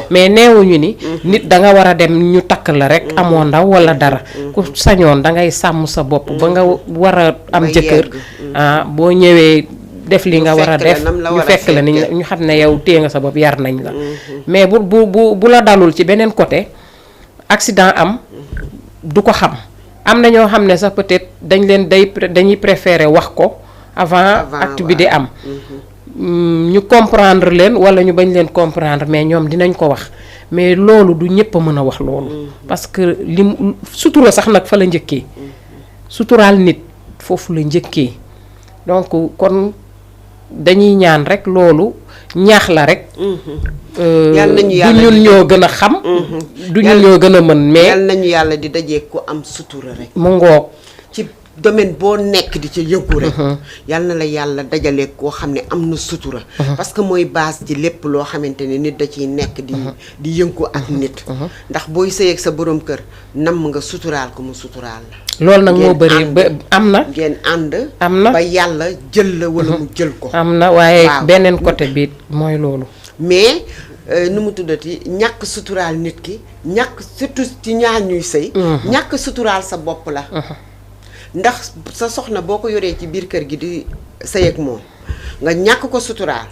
mais neewuñu ni nit da nga war a dem ñu takk la rek amoo ndaw wala dara ku sañoon da ngay sàmm sa bopp ba nga war a am jëkkër boo ñëwee def li nga war a def ñu fekk la ni ñu xam ne yow téye nga sa bopp yar nañ la mais bu la dalul ci beneen côté accident am du ko xam am na ñoo xam ne sax peut-être dañuy préférer wax ko avant acte bi di am ñu comprendre leen wala ñu bañ leen comprendre mais ñoom dinañ ko wax mais loolu du ñëpp a mën a wax loolu parce que sutura sax nag fa la njëkkee suturaal nit foofu la njëkkee donc kon dañuy ñaan rek loolu ñaax la rek du ñun ñoo gën a xam du ñun ñoo gën a mën mais yal nañu yàlla di dajee ku am sutura rek mu ngoog ci domaine boo nekk di ca yëngu rek yal na la yàlla dajale koo xam ne am na sutura parce que mooy base ci lépp loo xamante ne nit da ciy nekk di yëngu ak nit ndax booy sëy ak sa borom kër nam nga suturaal ko mu suturaal la loolu nag moo bëri ba am na ngeen ànd am na ba yàlla jël la wala mu jël ko am na waaye beneen côté bi mooy loolu mais nu mu tuddati ñàkk suturaal nit ki ñàkk surtout ci ñaar ñuy sëy ñàkk suturaal sa bopp la ndax sa soxna boo ko yoree ci biir kër gi di sëy ak moom nga ñàkk ko suturaal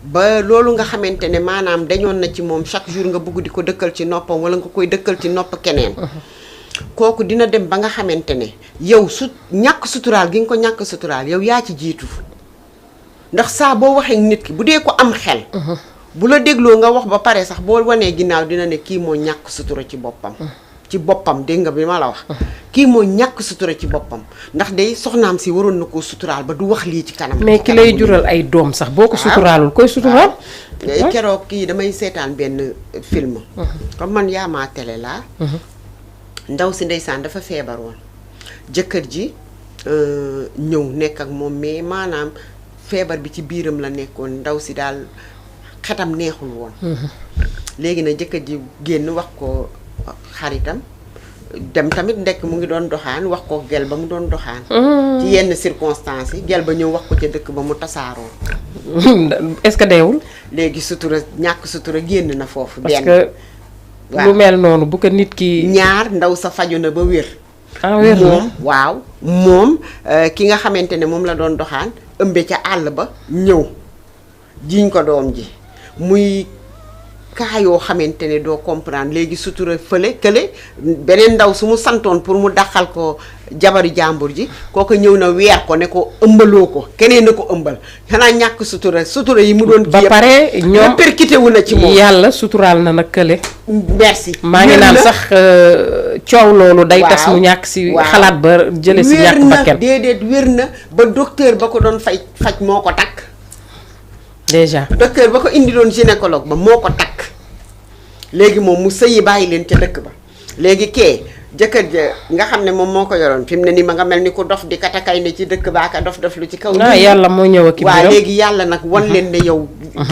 ba loolu nga xamante ne maanaam dañoon na ci moom chaque jour nga bëgg di ko dëkkal ci noppam wala nga koy dëkkal ci nopp keneen kooku dina dem ba nga xamante ne yow ñàkk suturaal gi nga ko ñàkk suturaal yow yaa ci jiitu ndax saa boo waxee nit ki bu dee ko am xel bu la dégloo nga wax ba pare sax boo wanee ginnaaw dina ne kii moo ñàkk sutura ci boppam dégg nga bi ma la wax kii moo ñàkk sutura ci boppam ndax day soxnaam si waroon na koo suturaal ba du wax lii ci kanam mais ki lay jural ay doom sax boo ko suturaalul koy suturaal keroog kii damay seetaan benn film comme man yaa maa télé laa ndaw si ndeysaan dafa feebaroon jëkkër ji ñëw nekk ak moom mais maanaam feebar bi ci biiram la nekkoon ndaw si daal xetam neexul woon léegi nag jëkkër ji génn wax ko xaritam dem tamit ndekk mu ngi doon doxaan wax ko gel ba mu doon doxaan ci yenn circonstances yi gel ba ñëw wax ko ca dëkk ba mu tasaaroo est-ce que deewul léegi sutura ñàkk sutura génn na foofu parce benn que waaw. lu mel noonu bu ko nit ki ñaar ndaw sa faju na ba wér wér na moom waaw moom ki nga xamante ne moom la doon doxaan ëmbe ca àll ba ñëw jiñ ko doom ji muy kaa yoo xamante ne doo comprendre léegi sutura fële kële beneen ndaw su mu santoon pour mu dàqal ko jabaru jàmbur ji kooku ñëw na weer ko ne ko ëmbaloo ko keneen na ko ëmbal xanaa ñàkk sutura yi mu doon ba kii pare ñoom percuté wu na ci moom yàlla suturaal na nag kële merci maa ngi naan sax coow loolu day tas mu ñàkk si waaw. xalaat ba jële si ñàkk bakkan déedéet wér na ba docteur ba ko doon faj moo ko takk déjà docteur ba ko indi doon gynécologue ba moo ko takk léegi moom mu sëyi bàyyi leen ca dëkk ba léegi kee jëkkër ja nga xam ne moom moo ko yoroon fi mu ne ni ma nga mel ni ku dof di katakay ne ci dëkk baaka dof lu ci kaw yàlla moo ñëw ak waaw léegi yàlla nag wan leen ne yow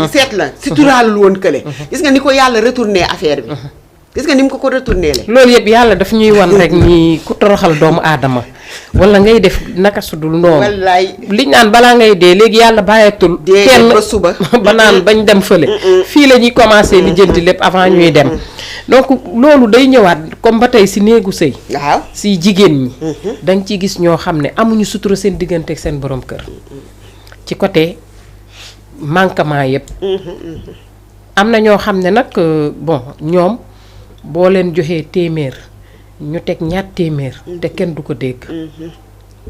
seet la suturaalul woon kële gis nga ni ko yàlla retourné affaire bi gis nga ni mu ko retourné le loolu yëpp yàlla daf ñuy wan rek ni ku toroxal doomu aadama wala ngay def naka sudul noonu wallaay liñ naan balaa ngay dee léegi yàlla bàyyatul kenn ba suba ba naan bañ dem fële fii la ñuy commencé li jënti lépp avant ñuy dem donc loolu day ñëwaat comme ba tey si néegu sëy waaw si jigéen ñi danga ciy gis ñoo xam ne amuñu sutura seen diggante ak seen borom kër ci côté manquement yëpp am na ñoo xam ne nag bon ñoom boo leen joxee téeméer ñu teg ñaar téeméer te kenn du ko dégg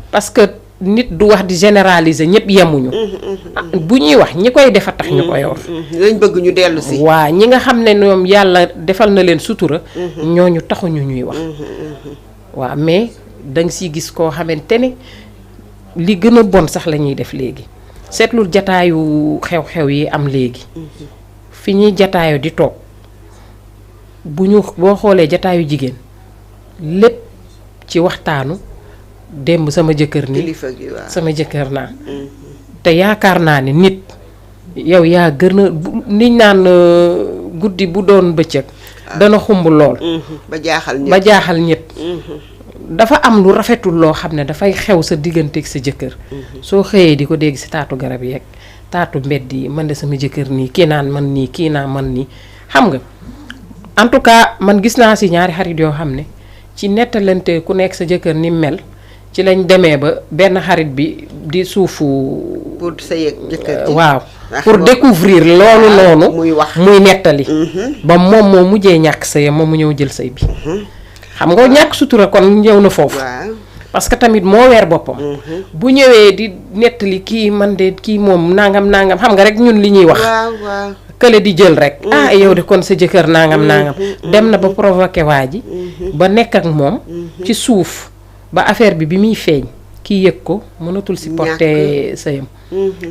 parce que nit du wax di généraliser ñëpp yemuñu bu ñuy wax ñi koy defa tax ñu koy wax lañ bëgg ñu dellu si waa ñi nga xam ne ñoom yàlla defal na leen sutura ñooñu taxuñu ñuy wax waa mais danga siy gis koo xamante ne li gën a bon sax la ñuy def léegi seetlul jataayu xew-xew yi am léegi fi ñuy jataayu di toog boo xoolee jataayu jigéen lépp ci waxtaanu démb sama jëkkër nii kilifa gi waaw sama jëkkër naa te yaakaar naa ne nit yow yaa gën a niñ naan guddi bu doon bëccëg dana xumb lool ba jaaxal ñëpp dafa am lu rafetul loo xam ne dafay xew sa digganteeg sa jëkkër soo xëyee di ko dégg si taatu garab yeeg taatu mbedd yi man de sama jëkkër nii kii naan man nii kii naa man nii xam nga en tout cas man gis naa si ñaari xarit yoo xam ne ci nettalante ku nekk sa jëkkër ni mel ci lañ demee ba benn xarit bi di suufu pour sa yëg jëkkër ji waaw pour découvrir loolu noonu muy nettali ba moom moo mujjee ñàkk sëyam moom mu ñëw jël sëy bi xam nga ñàkk sutura kon ñëw na foofu parce que tamit moo weer boppam bu ñëwee di nettali kii man de kii moom nangam xam nga rek ñun li ñuy wax kële di jël rek yow de kon sa jëkkër nangam dem na ba provoqué waa ji ba nekk ak moom ci suuf ba affaire bi muy feeñ kii yëg ko mënatul supporter sëyam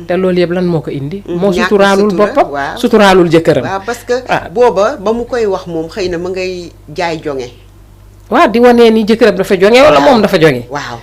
te loolu yëpp lan moo ko indi moo suturaalul boppam suturaalul jëkkëram waaw parce que booba ba mu koy wax moom xëy na ma ngay jaay jonge waaw di wane ni jëkkëram dafa jonge wala moom dafa jonge waaw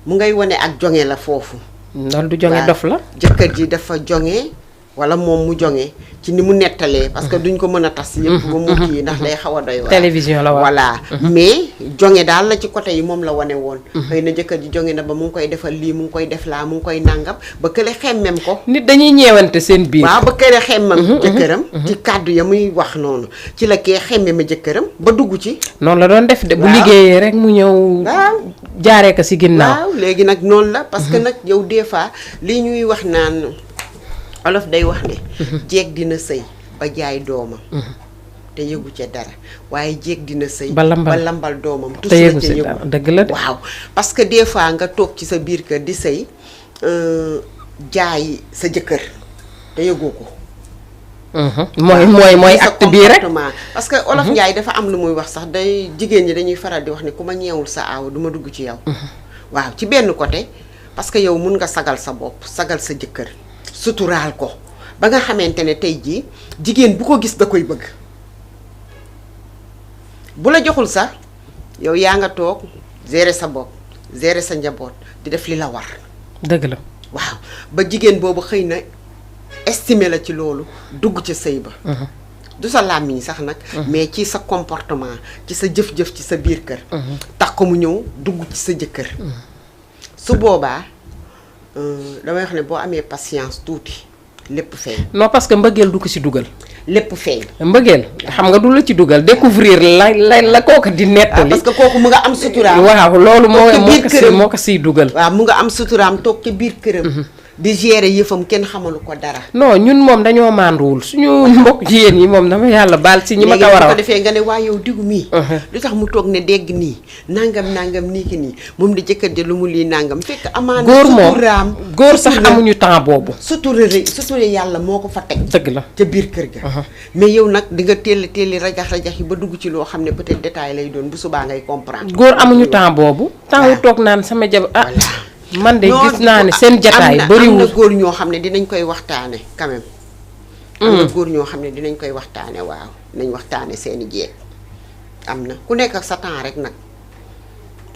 mu ngay wane ak jonge la foofu loolu du jonge dof la jëkkër ji dafa jonge wala moom mu jonge ci ni mu nettalee parce que duñ ko mën a tas yëpp ba mu kii ndax day xaw a doy waar télévision la voilà mais jonge daal la ci côté yi moom la wane woon xëy na jëkkër ji jonge na ba mu ngi koy defal lii mu ngi koy def laa mu ngi koy nàngam ba kële xemmem ko nit dañuy ñeewante seen biir waaw ba kële xemmem jëkkëram ci kàddu ya muy wax noonu ci la kee xemmema jëkkëram ba dugg ci noonu la doon def de bu liggéeyee rek mu ñëw jaaree ko si ginnaaw waaw léegi nag noonu la parce que nag yow des fois li ñuy wax naan olof day wax ne jeeg dina sëy ba jaay doomam te yëgu ca dara waaye jéeg dina sëy ba lambal doomam te yëgu si dara dëgg la de waaw parce que des fois nga toog ci sa biir kër di sëy jaay sa jëkkër te yëgoo ko mooy acte bii rek parce que olof Njaay dafa am lu muy wax sax day jigéen ñi dañuy faral di wax ne ku ma ñeewul sa aaw du ma dugg ci yow waaw ci benn côté parce que yow mun nga sagal sa bopp sagal sa jëkkër suturaal ko ba nga xamante ne tey jii jigéen bu ko gis da koy bëgg bu la joxul sax yow yaa nga toog gérer sa bopp gérer sa njaboot di def li la war. dëgg la. waaw ba jigéen boobu xëy na estimer la ci loolu dugg ca sëy ba. du sa làmmiñ sax nag. mais ci sa comportement ci sa jëf-jëf ci sa biir kër. tax ko mu ñëw dugg ci sa jëkkër. su boobaa damay wax ne boo amee patience tuuti lépp feeñ. non parce que mbëggeel du ko ci dugal. lépp feeñ. mbëggeel xam nga du la ci dugal découvrir la kooku di nettali. parce que kooku mu nga am suturaam. waaw loolu moo ko siy dugal. waaw mu nga am suturaam toog ca biir këram. di gérer yëfam kenn xamalu ko dara. non ñun moom dañoo mànduwul suñu mbokk jigéen yi moom dama yàlla baal si ñi ma ko war a wax. ko defee nga ne waa yow digu mii. lu tax mu toog ne dégg nii nangam nii ki nii moom di jëkkër ji lu mu lii nangam fekk amaana. suturaam góor sax amuñu temps boobu. sutura yàlla moo ko fa teg. dëgg la ca biir kër ga. mais yow nag di nga teel rajax yi ba dugg ci loo xam ne peut-être détail lay doon bu subaa ngay comprendre. góor amuñu temps boobu. temps wu toog naan sama jab man de gis naa ne seen jataay bëriwul. am na góor ñoo xam ne dinañ koy waxtaane quand même. am na góor ñoo xam ne dinañ koy waxtaane waaw dinañ waxtaane seeni jeeg am na ku nekk ak sa temps rek nag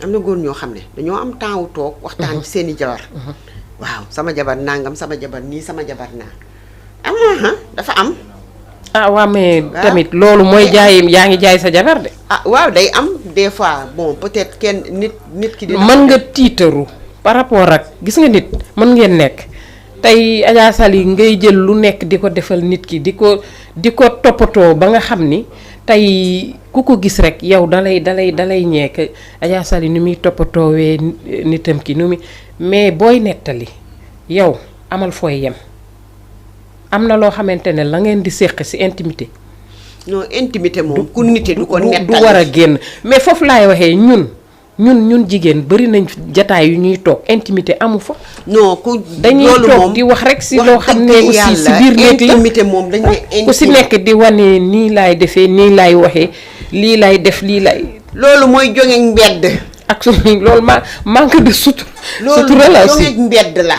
am na góor ñoo xam ne dañoo am temps wu toog waxtaan ci seeni jabar. waaw sama jabar nangam sama jabar nii sama jabar naa am na dafa am. waaw mais tamit loolu mooy jaay yaa ngi jaay sa jabar de. waaw day am des fois bon peut-être kenn nit ki. dina mën nga tiitaru. par rapport ak gis nga nit mën ngeen nekk tey Adja Sali ngay jël lu nekk di ko defal nit ki di ko toppatoo ba nga xam ni tey ku ko gis rek yow dalay ñeek Adja Sali ni muy toppatoowee nitam ki nu muy mais booy nettali yow amal fooy yem am na loo xamante ne la ngeen di séq ci intimité. non intimité moom ku nite du ko nettali du war a génn mais foofu laay waxee ñun jigéen bari nañ jataay yu ñuy toog intimité amu fa. non dañuy toog di wax rek si loo xam ne aussi si biir nekk la intimité moom dañ ne ku si nekk di wane nii laay defee nii laay waxee lii laay def lii laay. loolu mooy jonge mbedd. ak suñu loolu manque de sutura la aussi loolu jonge mbedd la.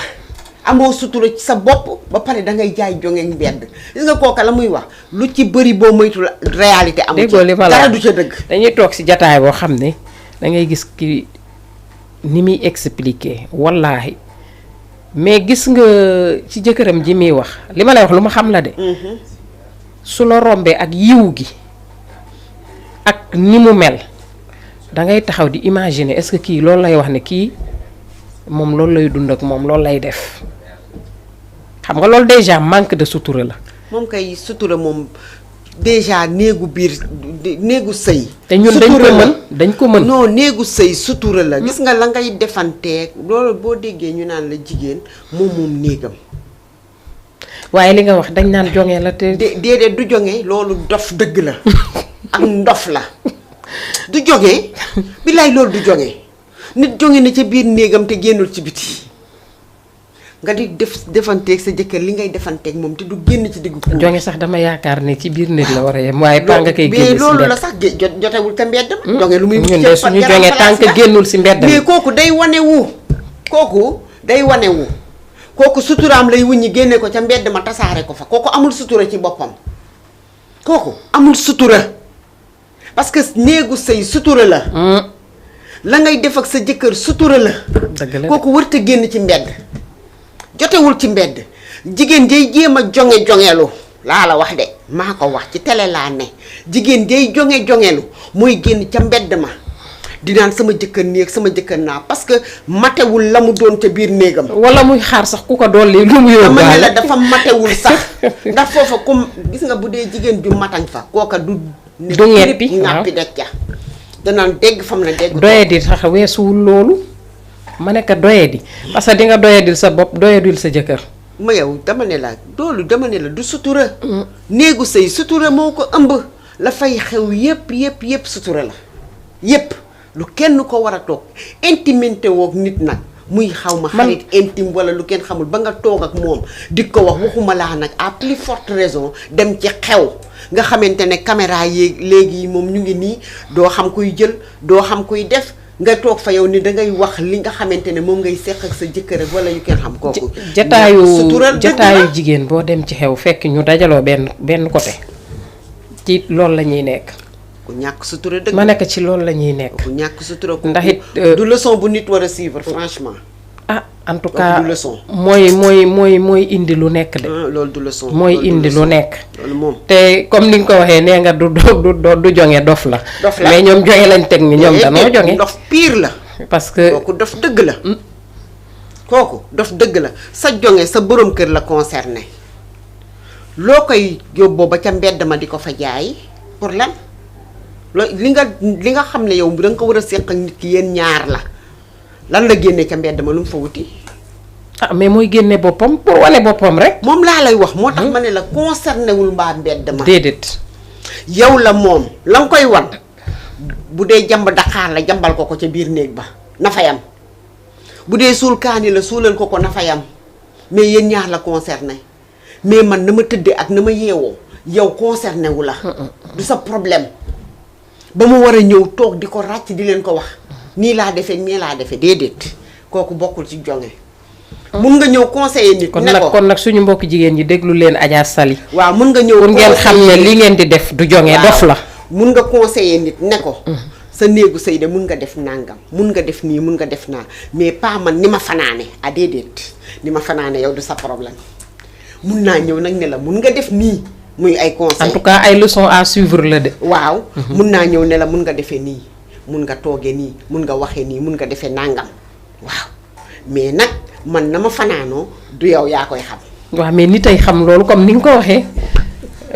amoo sutura ci sa bopp ba pare dangay jaay jonge mbedd gis nga kooka la muy wax lu ci bëri boo moytu la réalité amu ci dara du ca dëgg. dañuy toog si jataay boo xam ne. da ngay gis ki ni muy expliquer wallaahi mais gis nga ci jëkkëram ji muy wax li ma lay wax lu ma xam la de. su la rombee ak yiw gi ak ni mu mel da ngay taxaw di imaginer est-ce que kii loolu lay wax ne kii moom loolu lay dund ak moom loolu lay def xam nga loolu déjà manque de sutura la. moom kay sutura moom. déjà néegu sëy te ñun dañ ko mën non néegu sëy sutura la gis nga la ngay defanteeg loolu boo déggee ñu naan la jigéen moom néegam waaye li nga wax dañ naan jonge la te déedéet du jonge loolu dof dëgg la ak ndof la du jonge billaay loolu du jonge nit jonge na ca biir néegam te génnul ci biti nga di defanteeg sa jëkkër li ngay defanteeg moom te du génn ci diggu ko. jonge sax dama yaakaar ne ci biir nit la war a yem waaye pas nga koy génn si mbedd loolu la sax jotewul ca mbedd ma. jonge lu muy ñun de suñu jonge tant que génnul si mbedd mais kooku day wane wu. kooku suturaam lay wuññi génne ko ca mbedd ma tasaare ko fa kooku amul sutura ci boppam kooku amul sutura parce que néegu sëy sutura la. la ngay def ak sa jëkkër sutura la. dëgg la kooku warut a génn ci mbedd. jotewul ci mbedd jigéen jay jéem a jongelu laa la wax de maa ko wax ci télé laa ne jigéen jay jongelu mooy génn ca mbedd ma dinaan sama jëkkër nii ak sama jëkkër naa parce que matewul la mu doon ca biir néegam. wala muy xaar sax ku ko dolli lu mu yóbbaale. dama ne la dafa matewul sax ndax foofa comme gis nga bu dee jigéen ju matañ fa kooka du ñeppi ñàppi daj ca danaan dégg fam na dégg doyadi sax weesuwul loolu ma ne ko doyadi parce que di nga doyadil sa bopp doyadil sa jëkkër. ma yow dama ne la du sutura. néegu sëy sutura moo ko ëmb. la fay xew yépp sutura la yépp lu kenn ko war a toog intimité woog nit nag muy xaw ma xarit intime wala lu kenn xamul ba nga toog ak moom di ko wax waxuma laa nag à plus forte raison dem ci xew nga xamante ne caméra yi léegi moom ñu ngi nii doo xam kuy jël doo xam kuy def. nga toog fa yow ni dangay wax li nga xamante ne moom ngay seq ak sa jëkkër ak wala yu kenn xam kooku. jataayu jigéen boo dem ci xew fekk ñu dajaloo benn côté ci loolu la ñuy nekk ku ñàkk sutura dëgg. ma nekk ci loolu la ñuy nekk. ku ñàkk sutura ku ndax it du leçon bu nit war a suivre franchement. en tout cas du leçon. mooy indi lu nekk de. loolu du leçon. mooy indi lu nekk. loolu moom. te comme ni nga ko waxee nee nga du jonge dof la. dof la mais ñoom jonge lañ teg ni ñoom danoo jonge. ndox pire la. parce que kooku dof dëgg la. kooku dof dëgg la sa jonge sa borom kër la concerné loo koy yóbboo ba ca mbedd ma di ko fa jaay pour lan li nga xam ne yow da nga ko war a séq ak nit ki yéen ñaar la lan la génne ca mbedd ma lu mu fa wuti. mais mooy génne boppam pour wane boppam rek. moom laa lay wax moo tax ma ne la concerné wul mbaa mbedd ma. déedéet. yow la moom la nga koy wan bu dee jàmb daqaar la jàmbal ko ca biir néeg ba na fa yam bu dee suul kaani la suulal ko na fa yam mais yéen ñaar la concerné mais man na ma tëddee ak na ma yeewoo yow concerné wu la. du sa problème ba mu war a ñëw toog di ko ràcc di leen ko wax nii laa defee nii laa defee déedéet kooku bokkul ci jonge mun nga ñëw conseiller nit. ne ko kon nag suñu mbokk jigéen ñi déglu leen Adja Sali. waaw mun nga ñëw pour ngeen xam ne li ngeen di def du jonge dof la. mun nga conseiller nit ne ko. sa néegu sëy de mun nga def nàngam mun nga def nii mun nga def naa mais pas man ni ma fanaane déedéet ni ma fanaane yow du sa problème mun naa ñëw nag ne la mun nga def nii muy ay conseil en tout cas ay leçons à suivre la de. waaw mun naa ñëw ne la mun nga defee nii mun nga toogee nii mun nga waxee nii mun nga defee nàngam waaw mais nag man na ma fanaanoo du yow yaa koy xam. waaw mais nit ay xam loolu comme ni nga ko waxee.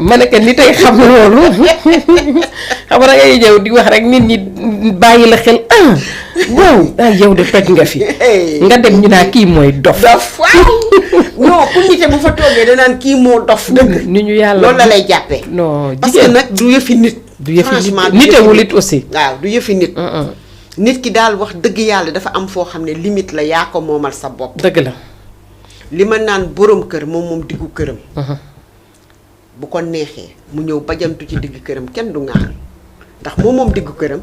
ma ne que nit ay xam loolu xam nga ngay ñëw di wax rek nit ñi bàyyi la xel waaw yow de toj nga fi. nga dem ñu naa kii mooy dof. dof waaw non ku nite bu fa toogee danaan kii moo dof dëgg. ni ñu yàlla loolu la lay jàppee. non parce que nag du yëfi nit. du yëfi franchement nit nitewul it aussi. waaw du yëfi nit. nit ki daal wax dëgg yàlla dafa am foo xam ne limite la yaa ko moomal sa bopp. dëgg la. li ma naan borom kër moom diggu këram. bu ko neexee mu ñëw bajantu ci diggu këram kenn du ŋaar ndax moom diggu këram.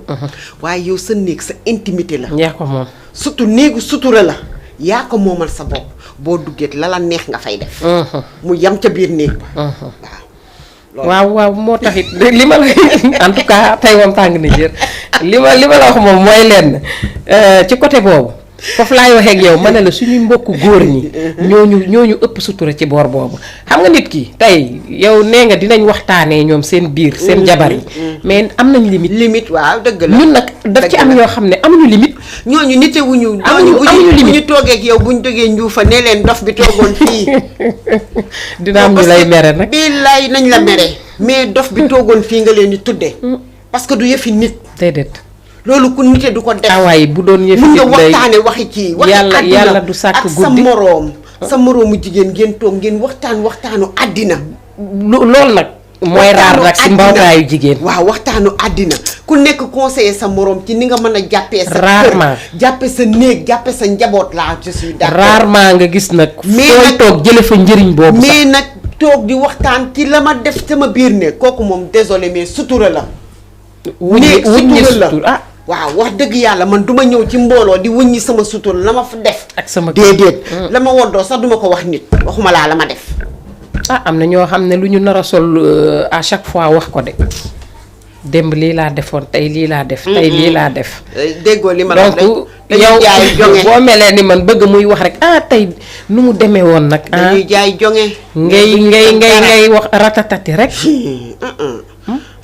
waaye yow sa néeg sa intimité la. yaa ko moom. surtout néegu sutura la yaa ko moomal sa bopp boo duggee la la neex nga fay def. mu yam ca biir néeg ba. waaw moo taxit li ma la en tout cas tey moom tàng na jër li ma la wax moom mooy lenn ci côté boobu foofu laay waxee ak yow ma ne la suñuy mbokku góor ñi ñooñu ëpp sutura ci boor boobu xam nga nit ki tey yow nee nga dinañ waxtaanee ñoom seen biir seen jabar yi mais am nañ limite waaw dëgg la ñun nag daf ci am ñoo xam ne amuñu limite ñooñu nitewuñu amuñu limite bu ñu toogee ak yow bu ñu jógee njuufa ne leen dof bi toogoon fii dina am ñu lay mere nag billaay nañ la mere mais dof bi toogoon fii nga leen di tuddee parce que du yëfi nit déedéet loolu ku nite du ko def. waaye bu doon yëfi mun nit nga lay waxtaane waxi kii. waxi yàlla àddina yàlla du sàkk ak guddi sa moroomu jigéen ngeen toog ngeen waxtaanu àddina. loolu nag. mooy raar nag si mbootaayu jigéen. waaw waxtaanu àddina ku nekk conseiller sa moroom ci ni nga mën a jàppee. sa rarement kër jàppe sa néeg jàppe sa njaboot laa je suis d'accord. rarement nga gis nag. mais fooy nag toog jële fa njëriñ boobu sax mais nag toog di waxtaan ci la ma def sama biir néeg kooku moom désolé mais sutura la. wuññi sutura waaw wax dëgg yàlla man duma ñëw ci mbooloo di wëññi sama sutura la ma fa def. ak sama déedéet. la ma woddoo sax duma ko wax nit waxuma laa la ma def. am na ñoo xam ne lu ñu nar a sol à chaque fois wax ko de démb lii laa defoon tey lii laa def. tey lii laa def. déggoo li ma la wax donc yow boo melee ni man bëgg muy wax rek tey nu mu demee woon nag. dañuy jaay jonge. ngay wax ratatati rek.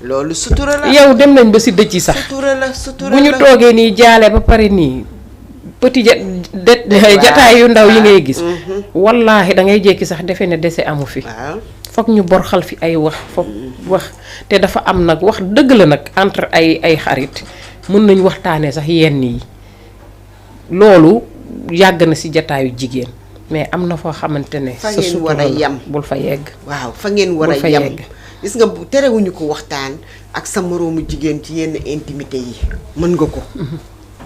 loolu sutura la. yow dem nañ ba si dëj yi sax. sutura la sutura bu ñu toogee nii jaale ba pare nii petit jataay yu ndaw yi ngay gis. wallaahi da ngay jékki sax defe ne dese amu fi. foog ñu borxal fi ay wax foog wax te dafa am nag wax dëgg la nag entre ay xarit mën nañ waxtaanee sax yenn yi loolu yàgg na si jataayu jigéen mais am na foo xamante ne. fa ngeen war a yem bul fa yegg. waaw fa ngeen war a yem gis nga terewuñu ko waxtaan ak sa moroomu jigéen ci yenn intimité yi mën nga ko.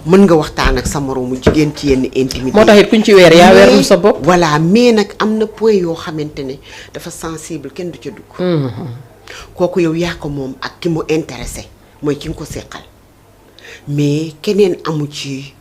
mën nga waxtaan ak sa moroomu jigéen ci yenn intimité moo tax it kuñ ci weer yaa weerul sa bopp. voilà mais nag am na point yoo xamante ne dafa sensible kenn du ca dugg. kooku yow yaa ko moom ak ki mu intéressé mooy ki nga ko seqal mais keneen amu ci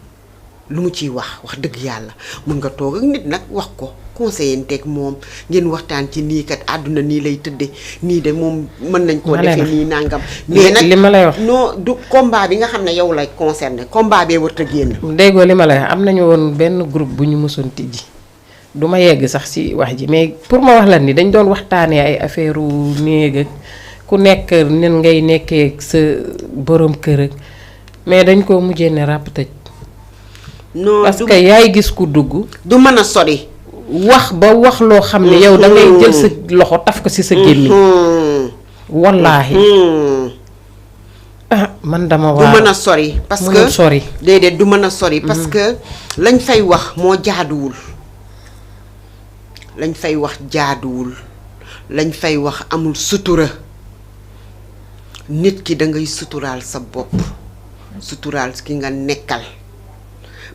lu mu ciy wax dëgg yàlla mun nga toog ak nit nag wax ko conseillanteeg moom ngeen waxtaan ci nii kat àdduna nii lay tëdde nii de moom mën nañ koo defee nii nangam mais nag li ma lay wax non du combat bi nga xam ne yow lay concerné combat bee warut a génn. déggoo li ma lay wax am nañu woon benn groupe bu ñu mësoon tijji du ma yegg sax ci wax ji mais pour ma wax la ni dañ doon waxtaanee ay affaire u néeg ak ku nekk nen ngay nekkee sa borom kër ak mais dañ koo mujjee ne ràpp tëj. non parce que yaay gis ku dugg. du mën a sori. wax ba wax loo xam ne yow da ngay jël sa loxo taf ko ci sa gémmiñ. wallaahi. ah man dama waa du mën a sori. parce que sori. déedéet du mën a sori. parce que lañ fay wax moo jaaduwul. lañ fay wax jaaduwul. lañ fay wax amul sutura. nit ki da ngay suturaal sa bopp. suturaal ki nga nekkal.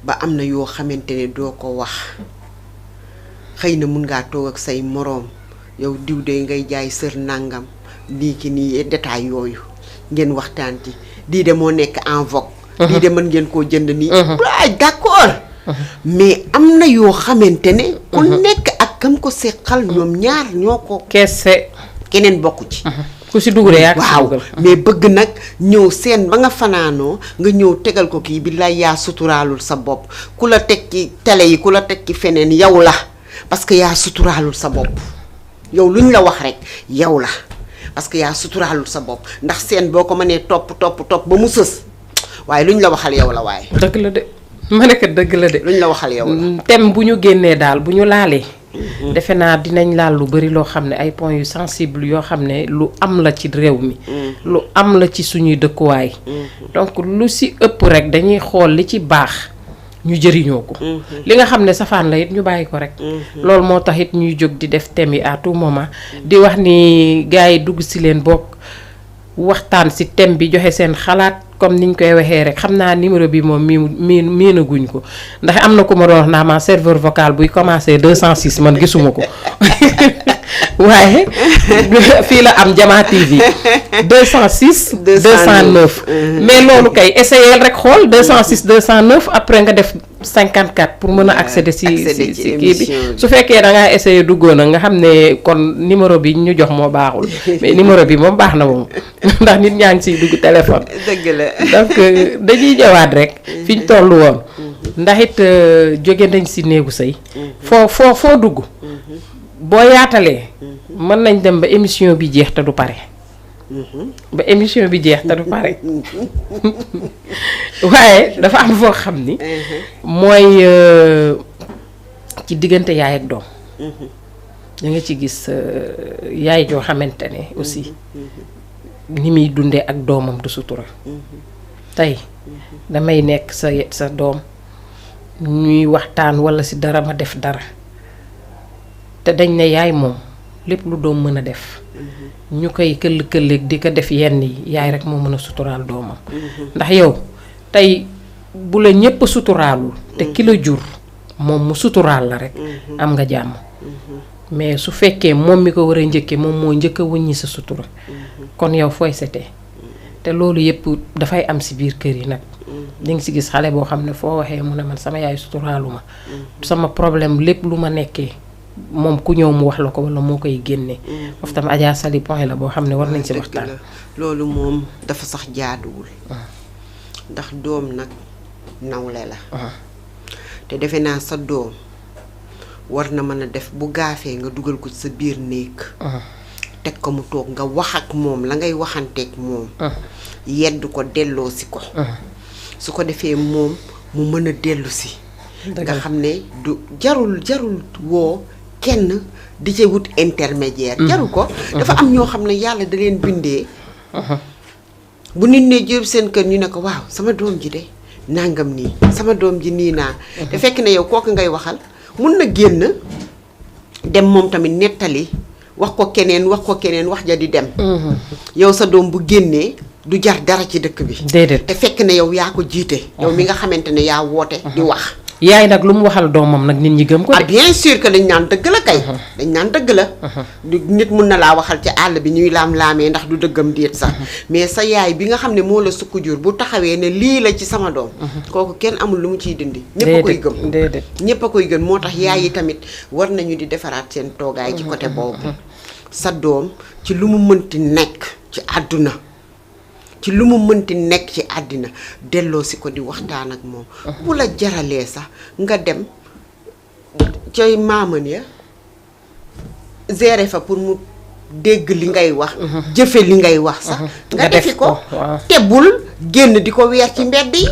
ba am na yoo xamante ne doo ko wax xëy na mun ngaa toog ak say moroom yow diw de ngay jaay sër nàngam lii ki nii détail yooyu ngeen waxtaan ci lii de moo nekk en vogue. lii de mën ngeen koo jënd nii. waaw d'accord. mais am na yoo xamante ne. ku nekk ak kam ko seqal ñoom ñaar ñoo ko. kese keneen bokku ci. ku si dugg de yaa waaw mais bëgg nag ñëw seen ba nga fanaanoo nga ñëw tegal ko kii bi lay yaa suturaalul sa bopp ku la teg ci télé yi ku la teg ci feneen yow la parce que yaa suturaalul sa bopp yow luñ la wax rek yow la parce que yaa suturaalul sa bopp ndax seen boo ko mënee topp ba mu sës waaye luñ la waxal yow la waaye. dëgg la de ma ne ko dëgg la de. luñ la waxal yow la. thème bu ñu génnee daal bu ñu laalee. defe naa dinañ laal lu bari loo xam ne ay points yu sensible yoo xam ne lu am la ci réew mi. lu am la ci suñuy dëkkuwaay. donc lu si ëpp rek dañuy xool li ci baax ñu jëriñoo ko. li nga xam ne safaan la it ñu bàyyi ko rek. loolu moo tax it ñuy jóg di def thème yi à tout moment di wax ni gars yi dugg si leen bokk waxtaan si thème bi joxe seen xalaat. comme niñ koy waxee rek xam naa numéro bi moom miinaguñ ko ndax am na ku ma doon wax naa ma serveur vocal buy commencé 206 man gisuma ko waaye fii la am Jama TV 206 209 mais loolu kay essayel rek xool 206 209 après nga def 54 pour mën a accéder si kii bi su fekkee da ngaa essayé duggoon na nga xam ne kon numéro bi ñu jox moo baaxul mais numéro bi moom baax na moom ndax nit ñaa ngi siy dugg téléphone. dëgg la donc dañuy ñëwaat rek fi ñu toll woon ndax it jóge nañ si néegu sëy foo dugg boo yaatalee mën nañ dem ba émission bi jeex te du pare ba émission bi jeex te du pare waaye dafa am foo xam ni mooy ci diggante yaay ak doom da nga ci gis yaay joo xamante ne aussi ni muy dundee ak doomam du sutura tey damay nekk sa doom ñuy waxtaan walla ci dara ma def dara te dañ ne yaay moom lépp lu doom mën a def ñu koy këll-këlleeg di ko def yenn yi yaay rek moo mën a suturaal doomam ndax yow tey bu la ñépp suturaalul te ki la jur moom mu suturaal la rek am nga jàmm mais su fekkee moom mi ko war a njëkkee moom moo njëkk a wëññi sa sutura kon yow fooy setee te loolu yëpp dafay am ci biir kër yi nag di nga ci gis xale boo xam ne foo waxee mu ne man sama yaay suturaalu ma sama problème lépp lu ma nekkee moom ku ñëw mu wax la ko walla moo koy génne foofu tam Adja Sali point la boo xam ne war nañ ci waxtaan loolu moom dafa sax jaaduwul ndax doom nag nawle la te defe naa sa doom war na mën a def bu gaafee nga dugal ko sa biir néeg teg ko mu toog nga wax ak moom la ngay waxanteeg moom yedd ko delloo si ko su ko defee moom mu mën a dellu si nga xam ne du jarul woo kenn di ca wut intermédiaire jarul ko dafa am ñoo xam ne yàlla da leen bindee bu nit ne jël seen kër ñu ne ko waaw sama doom ji de nangam nii sama doom ji nii naa te fekk ne yow kooku ngay waxal mun na génn dem moom tamit nettali wax ko keneen wax ja di dem yow sa doom bu génnee du jar dara ci dëkk bi déedéet te fekk ne yow yaa ko jiite yow mi nga xamante ne yaa woote di wax yaay nag lu mu waxal doomam nag nit ñi gëm ko de. bien sûr que dañ naan dëgg la kay. dañ naan dëgg la. nit mun na laa waxal ci àll bi ñuy laam-laamee ndax du dëggam déet sax. mais sa yaay bi nga xam ne moo la sukk jur bu taxawee ne lii la ci sama doom. kooku kenn amul lu mu ciy dindi. ñëpp a koy gëm déedéet ñëpp a koy gën moo tax yaay yi tamit war nañu di defaraat seen toogaay ci côté boobu. sa doom ci lu mu mënti nekk ci àdduna. ci lu mu mënti nekk ci àddina delloo si ko di waxtaan ak moom. bu la jaralee sax nga dem cay maaman ya gérer fa pour mu dégg li ngay wax. jëfe li ngay wax sax. nga defi ko te bul génn di ko weer ci mbedd yi.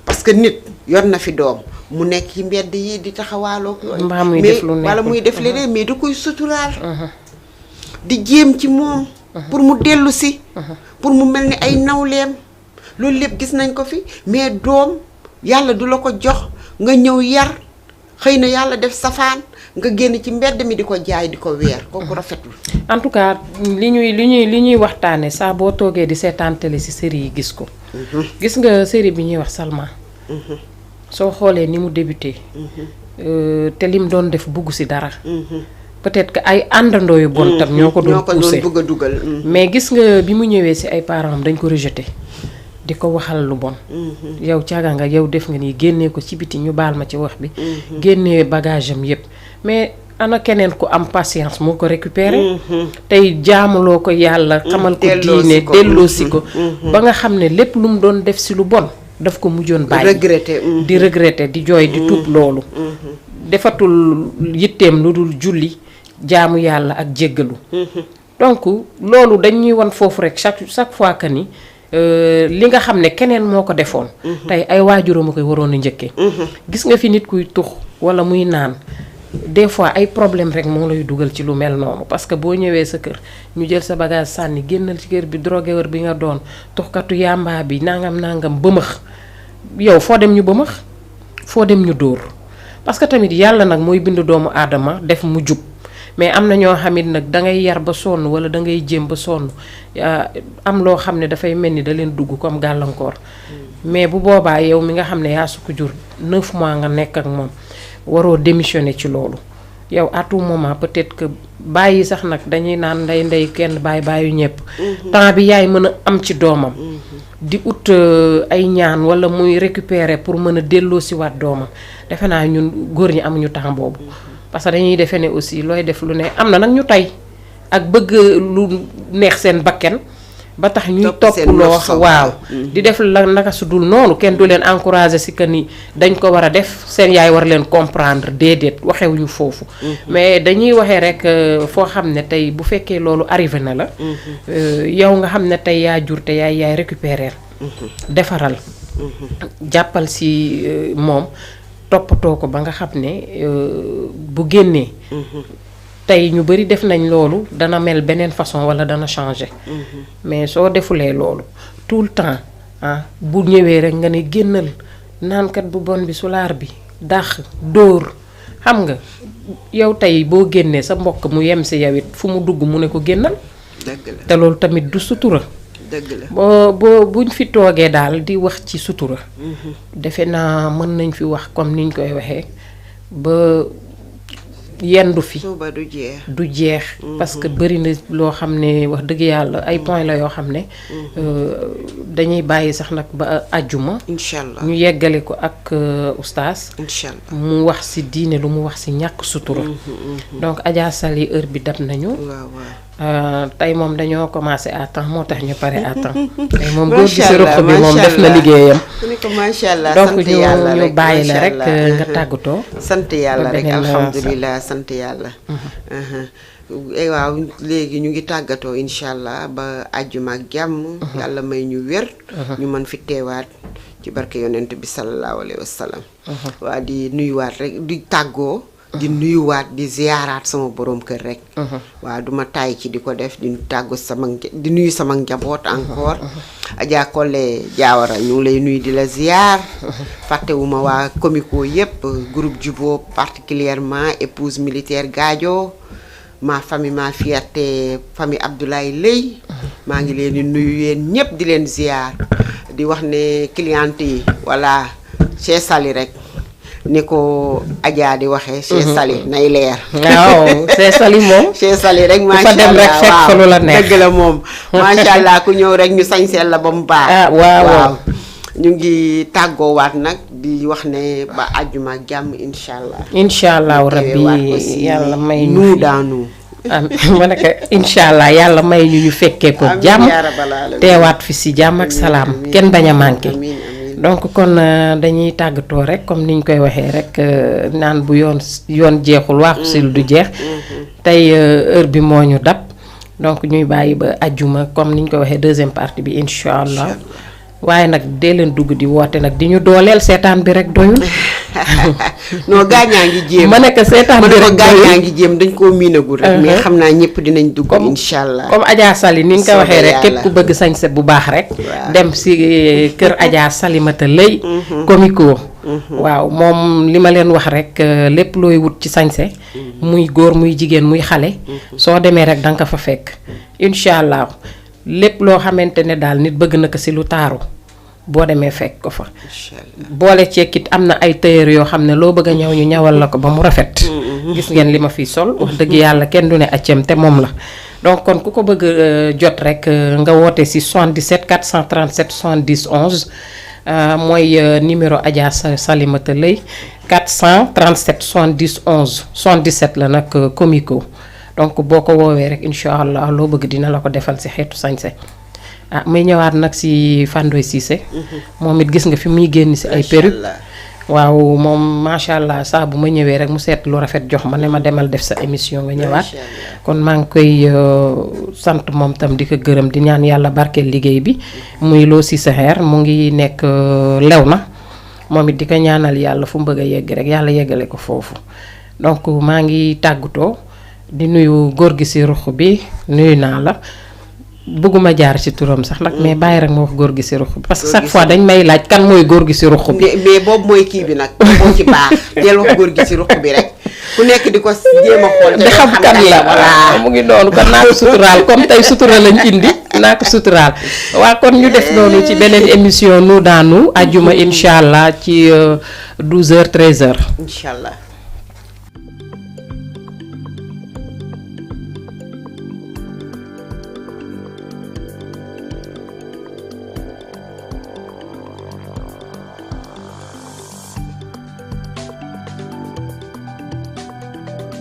parce que nit yor na fi doom mu nekk ci mbedd yi di taxawaaloo yooyu. mbaa muy def lu nekk wala muy def leneen mais da koy suturaal. di jéem ci moom. pour mu dellu si. pour mu mel ni ay nawleem loolu lépp gis nañ ko fi mais doom yàlla du la ko jox nga ñëw yar xëy na yàlla def safaan nga génn ci mbedd mi di ko jaay di ko weer kooku rafetul. en tout cas li ñuy waxtaane saa boo toogee di seetaan télé ci série yi gis ko. gis nga série bi ñuy wax Salma. soo xoolee ni mu débuté. te lim doon def bugg ci dara. peut-être que ay àndandoo yu bon tam ñoo ko doon poussé bëgg a dugal. mais gis nga bi mu ñëwee ci ay parents am dañ ko rejeté di ko waxal lu bon. yow caaga nga yow def nga nii génnee ko ci biti ñu baal ma ci wax bi. génnee bagage am yépp mais ana keneen ku am patience moo ko récupéré. tey jaamuloo ko yàlla. xamal ko diine delloosi ko. ba nga xam ne lépp lu mu doon def ci lu bon daf ko mujjoon bàyyi. di regretter di jooy di tuub loolu. defatul yitteem lu dul julli. jaamu yàlla ak jéggalu. donc loolu dañuy wan foofu rek chaque fois que ni li nga xam ne keneen moo ko defoon. tey ay waajuram a koy waroon a njëkkee. gis nga fi nit kuy tux walla muy naan des fois ay problème rek moo lay dugal ci lu mel noonu parce que boo ñëwee sa kër ñu jël sa bagage sànni génnal ci kër bi drogué wër bi nga doon tuxkatu yàmbaa bi nangam bëmëx yow foo dem ñu bëmëx foo dem ñu dóor parce que tamit yàlla nag mooy bind doomu aadama def mu jub. mais am na ñoo xamit nag dangay yar ba sonn wala dangay jéem ba sonn am loo xam ne dafay mel ni da leen dugg comme gàllankoor. mais bu boobaa yow mi nga xam ne yaa su ko jur 9 mois nga nekk ak moom waroo démissionner ci loolu. yow à tout moment peut-être que bàyyi sax nag dañuy naan ndey kenn bàyyi ñëpp. temps bi yaay mën a am ci doomam. di ut ay ñaan wala muy récupérer pour mën a delloosiwaat doomam defe naa ñun góor ñi amuñu temps boobu. parce que dañuy defe ne aussi looy def lu ne am na nag ñu tey ak bëgg lu neex seen bakken ba tax ñuy topp loo waaw di def la naka su dul noonu kenn du leen encourager ci que ni dañ ko war a def seen yaay war leen comprendre déedéet waxewuñu foofu mais dañuy waxee rek foo xam ne tey bu fekkee loolu arrivé na la yow nga xam ne tey yaa jur te yaay récupérer defaral jàppal ci moom toppatoo ko ba nga xam ne bu génnee tey ñu bari def nañ loolu dana mel beneen façon walla dana changer mais soo defulee loolu tout le temps bu ñëwee rek nga ne génnal naankat bu bon bi sulaar bi dàq dóor xam nga yow tey boo génnee sa mbokk mu yem ci yow it fu mu dugg mu ne ko génnal te loolu tamit du sutura dëgg la buñ fi toogee daal di wax ci sutura. defe naa mën nañ fi wax comme niñ koy waxee ba yendu fi. suba du jeex. du jeex. parce que bari na loo xam ne wax dëgg yàlla ay point la yoo xam ne. dañuy bàyyi sax nag ba àjjuma. inchaallah ñu yeggale ko ak oustaz. inchaallah mu wax ci diine lu mu wax ci ñàkk sutura. donc Adja Sali heure bi dab nañu. waaw tey moom dañoo commencé à temps moo tax ñu pare à temps. tey moom góor gi ci ruq bi moom def na liggéeyam. macha allah donc ñu bàyyi la rek nga tàggatoo. sant yàlla rek alhamdulilah sant yàlla. waaw léegi ñu ngi tàggatoo incha allah ba àjjuma ak jàmm. yàlla may ñu wér. ñu mën fi teewaat ci barke yonent bi sallallahu alayhi wa sallam. waa di nuyuwaat rek di tàggoo. di nuyuwaat di ziyaaraat sama borom kër rek. waaw duma tàyyi ci di ko def di tàggu di nuyu sama njaboot encore. Adja Collé Diawara ñu ngi lay nuyu di la ziyaar. fàttewuma waa comico yépp groupe Jubo particulièrement épouse militaire Gadio ma famille ma fierté famille Abdoulaye Lay maa ngi leen di nuyu yéen ñépp di leen ziyaar di wax ne cliente yi voilà chez Sali rek ni ko Adja di waxee chez Sali nay leer waaw chez Sali moom chez Sali rek macha fa dem rek allah fekk fa lu la neex dëgg la moom macha allah ku ñëw rek ñu sañseel la ba mu baax waaw ñu ngi tàggoowaat nag di wax ne ba àjjuma ak jàmm incha allah rabbi yàlla may ñu nu daanu ma ne ko incha allah yàlla may ñu fekkee ko jàmm teewaat fi si jàmm ak salaam kenn bañ a manqué donc kon dañuy tàggatoo rek comme niñ koy waxee rek naan bu yoon jeexul waaxu sil du jeex tey heure bi moo ñu dab donc ñuy bàyyi ba àjjuma comme niñ koy waxee deuxième partie bi incha allah waaye nag dee leen dugg di woote nag di ñu dooleel seetaan bi rek doyul. non gaañaa ngi jéem ma nekk seetaan bi rek gaañaa ngi jéem dañ koo miinagul rek. mais xam naa ñëpp dinañ dugg incha allah. comme Adja Sali ni nga ko waxee rek képp ku bëgg sañse bu baax rek. dem si kër Adja Salimata Lay Comico. waaw moom li ma leen wax rek lépp looy wut ci sañse muy góor muy jigéen muy xale. soo demee rek danga ko fa fekk. incha allah lépp loo xamante ne daal nit bëgg na ko si lu taaru boo demee fekk ko fa. boole ceekit am na ay tailleur yoo xam ne loo bëgg a ñëw ñu ñawal la ko ba mu rafet. gis ngeen li ma fi sol wax dëgg yàlla kenn du ne accem te moom la. donc kon ku ko bëgg jot rek nga woote si 77 437 70 11 mooy numéro Adja Salimata Lay 437 70 11 77 la nag Comico. donc boo ko woowee rek incha allah loo bëgg dina la ko defal si xeetu sañse may ñëwaat nag si Fandoy Cissé moom it gis nga fi muy génn si ay perruque waaw moom macha allah saa bu ma ñëwee rek mu seet lu rafet jox ma ne ma demal def sa émission nga ñëwaat kon maa ngi koy sant moom tam di ko gërëm di ñaan yàlla barkeel liggéey bi muy Lo Cissé Hair mu ngi nekk lew na moom it di ko ñaanal yàlla fu mu bëgg a yegg rek yàlla yeggale ko foofu donc maa ngi tàggatoo di nuyu góor gi si ruq bi nuyu naa la bëgguma jaar ci turam sax nag mais bàyyi rek ma wax góor gi si ruq bi parce que chaque fois dañ may laaj kan mooy góor gi si ruq bi. mais boobu mooy kii bi nag moo ci baax del wax góor gi si ruq bi rek ku nekk di ko jéem a xool. te xam kan la mu ngi noonu kon naa ko suturaal comme tey sutura lañ indi naa ko suturaal waa kon ñu def noonu ci beneen émission nu daanu ajjuma incha allah ci 12h 13h. incha allah.